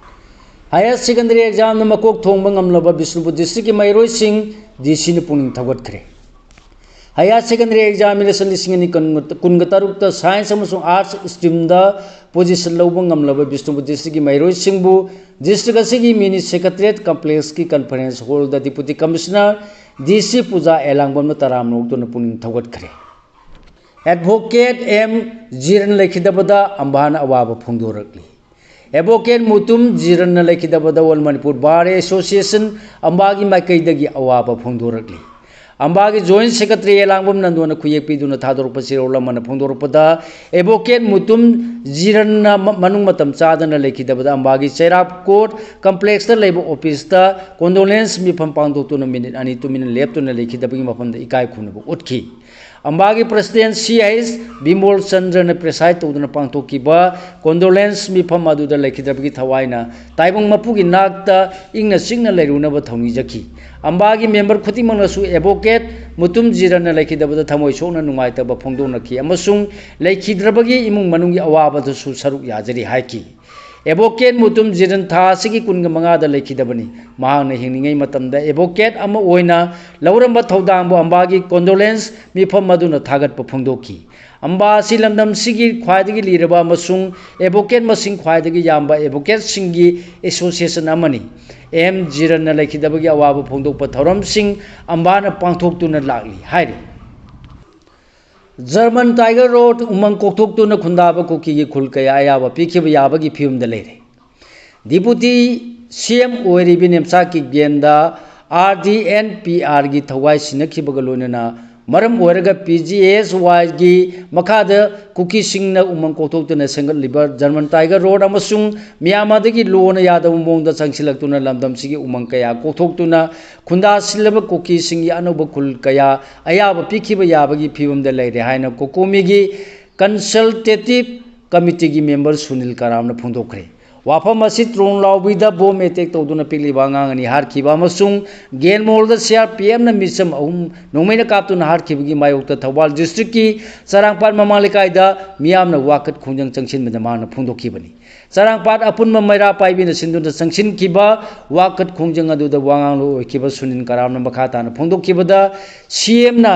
Higher Secondary Examꯗ ꯃꯀꯣꯛ ꯊꯣꯡꯕ ꯉꯝꯂꯕ ꯕꯤꯁꯅꯨꯄꯨꯔ Districtꯀꯤ ꯃꯍꯩꯔꯣꯏꯁꯤꯡ ꯗꯤ ꯁꯤꯅ ꯄꯨꯛꯅꯤꯡ ꯊꯧꯒꯠꯈ꯭ꯔꯦ꯫ Higher Secondary Examination ꯂꯤꯁꯤꯡ ꯑꯅꯤ ꯀꯨꯟꯒ ꯇꯔꯨꯛꯇ Science ꯑꯃꯁꯨꯡ Arts streamꯗ position ꯂꯧꯕ ꯉꯝꯂꯕ ꯕꯤꯁꯅꯨꯄꯨꯔ Districtꯀꯤ ꯃꯍꯩꯔꯣꯏꯁꯤꯡꯕꯨ district ꯑꯁꯤꯒꯤ mini Secretariat Complexꯀꯤ conference hallꯗ Deputy Commissioner ꯗꯤ ꯁꯤ ꯄꯨꯖꯥ ꯑꯦꯂꯥꯡꯕꯝꯅ ꯇꯔꯥꯝꯅ ꯑꯣꯛꯇꯨꯅ ꯄꯨꯛꯅꯤꯡ ꯊꯧꯒꯠꯈ꯭ꯔꯦ꯫ Advocate ꯑꯦꯝ ꯖꯤꯔꯟ ꯂꯩꯈꯤꯗꯕꯗ ꯑꯝꯕꯥꯅ ꯑꯋꯥꯕ ꯐꯣꯡꯗꯣꯔꯛꯂꯤ꯫ Advocate Mutum ꯖꯤꯔꯟꯅ ꯂꯩꯈꯤꯗꯕꯗ All Manipur Bar Association, ꯑꯝꯕꯥꯒꯤ ꯃꯥꯏꯀꯩꯗꯒꯤ ꯑꯋꯥꯕ ꯐꯣꯡꯗꯣꯔꯛꯂꯤ꯫ ꯑꯝꯕꯥꯒꯤ Joint Secretary ꯑꯦꯂꯥꯡꯕꯝ ꯅꯟꯗꯣꯅ ꯈꯨꯌꯦꯛ ꯄꯤꯗꯨꯅ ꯊꯥꯗꯣꯔꯛꯄ ꯆꯦꯔꯣꯜ ꯑꯃꯅ ꯐꯣꯡꯗꯣꯔꯛꯄꯗ, Advocate ꯃꯨꯇꯨꯝ ꯖꯤꯔꯟꯅ ꯃ-, ꯃꯅꯨꯡ ꯃꯇꯝ ꯆꯥꯗꯅ ꯂꯩꯈꯤꯗꯕꯗ ꯑꯝꯕꯥꯒꯤ ꯆꯩꯔꯥꯞ Court Complexꯇ ꯂꯩꯕ officeꯇ condolence ꯃꯤꯐꯝ ꯄꯥꯡꯊꯣꯛꯇꯨꯅ minute ꯑꯅꯤ ꯇꯨꯃꯤꯟꯅ ꯂꯦꯞꯇꯨꯅ ꯂꯩꯈꯤꯗꯕꯒꯤ ꯃꯐꯝꯗ ꯏꯀꯥꯏ ꯈꯨꯝꯅꯕ ꯎꯠꯈꯤ꯫ ꯑꯝꯕꯥꯒꯤ President ꯁꯤ ꯑꯩꯆ ꯕꯤꯃꯣꯜ ꯆꯟꯗ꯭ꯔꯅ preside ꯇꯧꯗꯨꯅ ꯄꯥꯡꯊꯣꯛꯈꯤꯕ condolence ꯃꯤꯐꯝ ꯑꯗꯨꯗ ꯂꯩꯈꯤꯗ꯭ꯔꯕꯒꯤ ꯊꯋꯥꯏꯅ ꯇꯥꯏꯕꯪ ꯃꯄꯨꯒꯤ ꯅꯥꯛꯇ ꯏꯪꯅ ꯆꯤꯛꯅ ꯂꯩꯔꯨꯅꯕ ꯊꯧꯅꯤꯖꯈꯤ꯫ ꯑꯝꯕꯥꯒꯤ member ꯈꯨꯗꯤꯡꯃꯛꯅꯁꯨ Advocate ꯃꯨꯇꯨꯝ ꯖꯤꯔꯟꯅ ꯂꯩꯈꯤꯗꯕꯗ ꯊꯃꯣꯏ ꯁꯣꯛꯅ ꯅꯨꯡꯉꯥꯏꯇꯕ ꯐꯣꯡꯗꯣꯛꯅꯈꯤ ꯑꯃꯁꯨꯡ ꯂꯩꯈꯤꯗ꯭ꯔꯕꯒꯤ ꯏꯃꯨꯡ ꯃꯅꯨꯡꯒꯤ ꯑꯋꯥꯕꯗꯁꯨ ꯁꯔꯨꯛ ꯌꯥꯖꯔꯤ ꯍꯥꯏꯈꯤ꯫ ꯑꯦꯚꯣꯀꯦꯠ ꯃꯨꯇꯨꯝ ꯖꯤꯔꯟ ꯊꯥ ꯑꯁꯤꯒꯤ ꯀꯨꯟꯒ ꯃꯉꯥꯗ ꯂꯩꯈꯤꯗꯕꯅꯤ꯫ ꯃꯍꯥꯛꯅ ꯍꯤꯡꯂꯤꯉꯩ ꯃꯇꯝꯗ ꯑꯦꯚꯣꯀꯦꯠ ꯑꯃ ꯑꯣꯏꯅ ꯂꯧꯔꯝꯕ ꯊꯧꯗꯥꯡꯕꯨ ꯑꯝꯕꯥꯒꯤ ꯀꯣꯟꯗꯣꯂꯦꯟꯁ ꯃꯤꯐꯝ ꯑꯗꯨꯅ ꯊꯥꯒꯠꯄ ꯐꯣꯡꯗꯣꯛꯈꯤ꯫ ꯑꯝꯕꯥ ꯑꯁꯤ ꯂꯝꯗꯝꯁꯤꯒꯤ ꯈ꯭ꯋꯥꯏꯗꯒꯤ ꯂꯤꯔꯕ ꯑꯃꯁꯨꯡ ꯑꯦꯚꯣꯀꯦꯠ ꯃꯁꯤꯡ ꯈ꯭ꯋꯥꯏꯗꯒꯤ ꯌꯥꯝꯕ ꯑꯦꯚꯣꯀꯦꯠꯁꯤꯡꯒꯤ ꯑꯦꯁꯣꯁꯤꯌꯦꯁꯟ ꯑꯃꯅꯤ꯫ ꯑꯦꯝ ꯖꯤꯔꯟꯅ ꯂꯩꯈꯤꯗꯕꯒꯤ ꯑꯋꯥꯕ ꯐꯣꯡꯗꯣꯛꯄ ꯊꯧꯔꯝꯁꯤꯡ ꯑꯝꯕꯥꯅ ꯄꯥꯡꯊꯣꯛꯇꯨꯅ ꯂꯥꯛꯂꯤ ꯍꯥꯏꯔꯤ꯫ ꯖꯔꯃꯟ ꯇꯥꯏꯒꯔ ꯔꯣꯠ ꯎꯃꯪ ꯀꯣꯛꯊꯣꯛꯇꯨꯅ ꯈꯨꯟꯗꯥꯕ ꯀꯨꯀꯤꯒꯤ ꯈꯨꯜ ꯀꯌꯥ ꯑꯌꯥꯕ ꯄꯤꯈꯤꯕ ꯌꯥꯕꯒꯤ ꯐꯤꯕꯝꯗ ꯂꯩꯔꯦ꯫ ꯗꯤꯄꯨꯇꯤ ꯁꯤ ꯑꯦꯝ ꯑꯣꯏꯔꯤꯕ ꯅꯦꯝꯆꯥꯛꯀꯤ ꯒꯦꯟꯗ ꯑꯥꯔ ꯗꯤ ꯑꯦꯟ ꯄꯤ ꯑꯥꯔꯒꯤ ꯊꯋꯥꯏ ꯁꯤꯟꯅꯈꯤꯕꯒ ꯂꯣꯏꯅꯅ ꯃꯔꯝ ꯑꯣꯏꯔꯒ ꯄꯤ ꯖꯤ ꯑꯦꯁ ꯋꯥꯏꯒꯤ ꯃꯈꯥꯗ ꯀꯨꯀꯤꯁꯤꯡꯅ ꯎꯃꯪ ꯀꯣꯛꯊꯣꯛꯇꯨꯅ ꯁꯦꯝꯒꯠꯂꯤꯕ ꯖꯔꯃꯟ ꯇꯥꯏꯒꯔ ꯔꯣꯠ ꯑꯃꯁꯨꯡ ꯃꯤꯌꯥꯝ ꯑꯗꯒꯤ ꯂꯣꯟꯅ ꯌꯥꯗꯕ ꯃꯑꯣꯡꯗ ꯆꯪꯁꯤꯜꯂꯛꯇꯨꯅ ꯂꯝꯗꯝꯁꯤꯒꯤ ꯎꯃꯪ ꯀꯌꯥ ꯀꯣꯛꯊꯣꯛꯇꯨꯅ ꯈꯨꯟꯗꯥ ꯁꯤꯜꯂꯕ ꯀꯨꯀꯤꯁꯤꯡꯒꯤ ꯑꯅꯧꯕ ꯈꯨꯜ ꯀꯌꯥ ꯑꯌꯥꯕ ꯄꯤꯈꯤꯕ ꯌꯥꯕꯒꯤ ꯐꯤꯕꯝꯗ ꯂꯩꯔꯦ ꯍꯥꯏꯅ ꯀꯣꯀꯣꯃꯤꯒꯤ ꯀꯟꯁꯜꯇꯦꯇꯤꯚ ꯀꯃꯤꯇꯤꯒꯤ ꯃꯦꯝꯕꯔ ꯁꯨꯅꯤꯜ ꯀꯔꯥꯝꯅ ꯐꯣꯡꯗꯣꯛꯈ꯭ꯔꯦ꯫ ꯋꯥꯐꯝ ꯑꯁꯤ ꯇ꯭ꯔꯣꯟ ꯂꯥꯎꯕꯤꯗ ꯕꯣꯝ ꯑꯦꯇꯦꯛ ꯇꯧꯗꯨꯅ ꯄꯤꯛꯂꯤꯕ ꯑꯉꯥꯡ ꯑꯅꯤ ꯍꯥꯠꯈꯤꯕ ꯑꯃꯁꯨꯡ ꯒꯦꯟꯃꯣꯜꯗ ꯁꯤ ꯑꯥꯔ ꯄꯤ ꯑꯦꯐꯅ ꯃꯤꯆꯝ ꯑꯍꯨꯝ ꯅꯣꯡꯃꯩꯅ ꯀꯥꯞꯇꯨꯅ ꯍꯥꯠꯈꯤꯕꯒꯤ ꯃꯥꯌꯣꯛꯇ ꯊꯧꯕꯥꯜ ꯗꯤꯁꯇ꯭ꯔꯤꯛꯀꯤ ꯆꯔꯥꯡꯄꯥꯠ ꯃꯃꯥ ꯂꯩꯀꯥꯏꯗ ꯃꯤꯌꯥꯝꯅ ꯋꯥꯀꯠ ꯈꯣꯡꯖꯪ ꯆꯪꯁꯤꯟꯕꯗ ꯃꯍꯥꯛꯅ ꯐꯣꯡꯗꯣꯛꯈꯤꯕꯅꯤ꯫ ꯆꯔꯥꯡꯄꯥꯠ ꯑꯄꯨꯟꯕ ꯃꯩꯔꯥ ꯄꯥꯏꯕꯤꯅ ꯁꯤꯟꯗꯨꯅ ꯆꯪꯁꯤꯟꯈꯤꯕ ꯋꯥꯀꯠ ꯈꯣꯡꯖꯪ ꯑꯗꯨꯗ ꯋꯥ ꯉꯥꯡꯂꯣꯏ ꯑꯣꯏꯈꯤꯕ ꯁꯨꯅꯤꯜ ꯀꯔꯥꯝꯅ ꯃꯈꯥ ꯇꯥꯅ ꯐꯣꯡꯗꯣꯛꯈꯤꯕꯗ, ꯁꯤ ꯑꯦꯝꯅ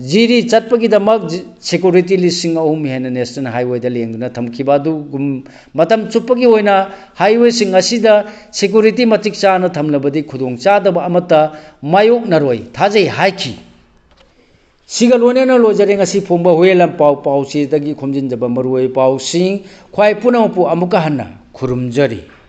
ꯖꯤꯔꯤ ꯆꯠꯄꯒꯤꯗꯃꯛ ꯖꯤ-, ꯁꯦꯀꯨꯔꯤꯇꯤ ꯂꯤꯁꯤꯡ ꯑꯍꯨꯝ ꯍꯦꯟꯅ ꯅꯦꯁꯅꯦꯜ ꯍꯥꯏꯋꯦꯗ ꯂꯦꯡꯗꯨꯅ ꯊꯝꯈꯤꯕ ꯑꯗꯨꯒꯨꯝ ꯃꯇꯝ ꯆꯨꯞꯄꯒꯤ ꯑꯣꯏꯅ ꯍꯥꯏꯋꯦꯁꯤꯡ ꯑꯁꯤꯗ ꯁꯦꯀꯨꯔꯤꯇꯤ ꯃꯇꯤꯛ ꯆꯥꯅ ꯊꯝꯂꯕꯗꯤ ꯈꯨꯗꯣꯡꯆꯥꯗꯕ ꯑꯃꯠꯇ ꯃꯥꯌꯣꯛꯅꯔꯣꯏ ꯊꯥꯖꯩ ꯍꯥꯏꯈꯤ꯫ ꯁꯤꯒ ꯂꯣꯏꯅꯅ ꯂꯣꯏꯖꯔꯦ ꯉꯁꯤ ꯐꯣꯡꯕ ꯍꯨꯏꯌꯦꯟ ꯂꯥꯟꯄꯥꯎ ꯄꯥꯎꯆꯦꯗꯒꯤ ꯈꯣꯝꯖꯤꯟꯖꯕ ꯃꯔꯨꯑꯣꯏꯕ ꯄꯥꯎꯁꯤꯡ꯫ ꯈ꯭ꯋꯥꯏ ꯄꯨꯝꯅꯃꯛꯄꯨ ꯑꯃꯨꯛꯀ ꯍꯟꯅ ꯈꯨꯔꯨꯝꯖꯔꯤ꯫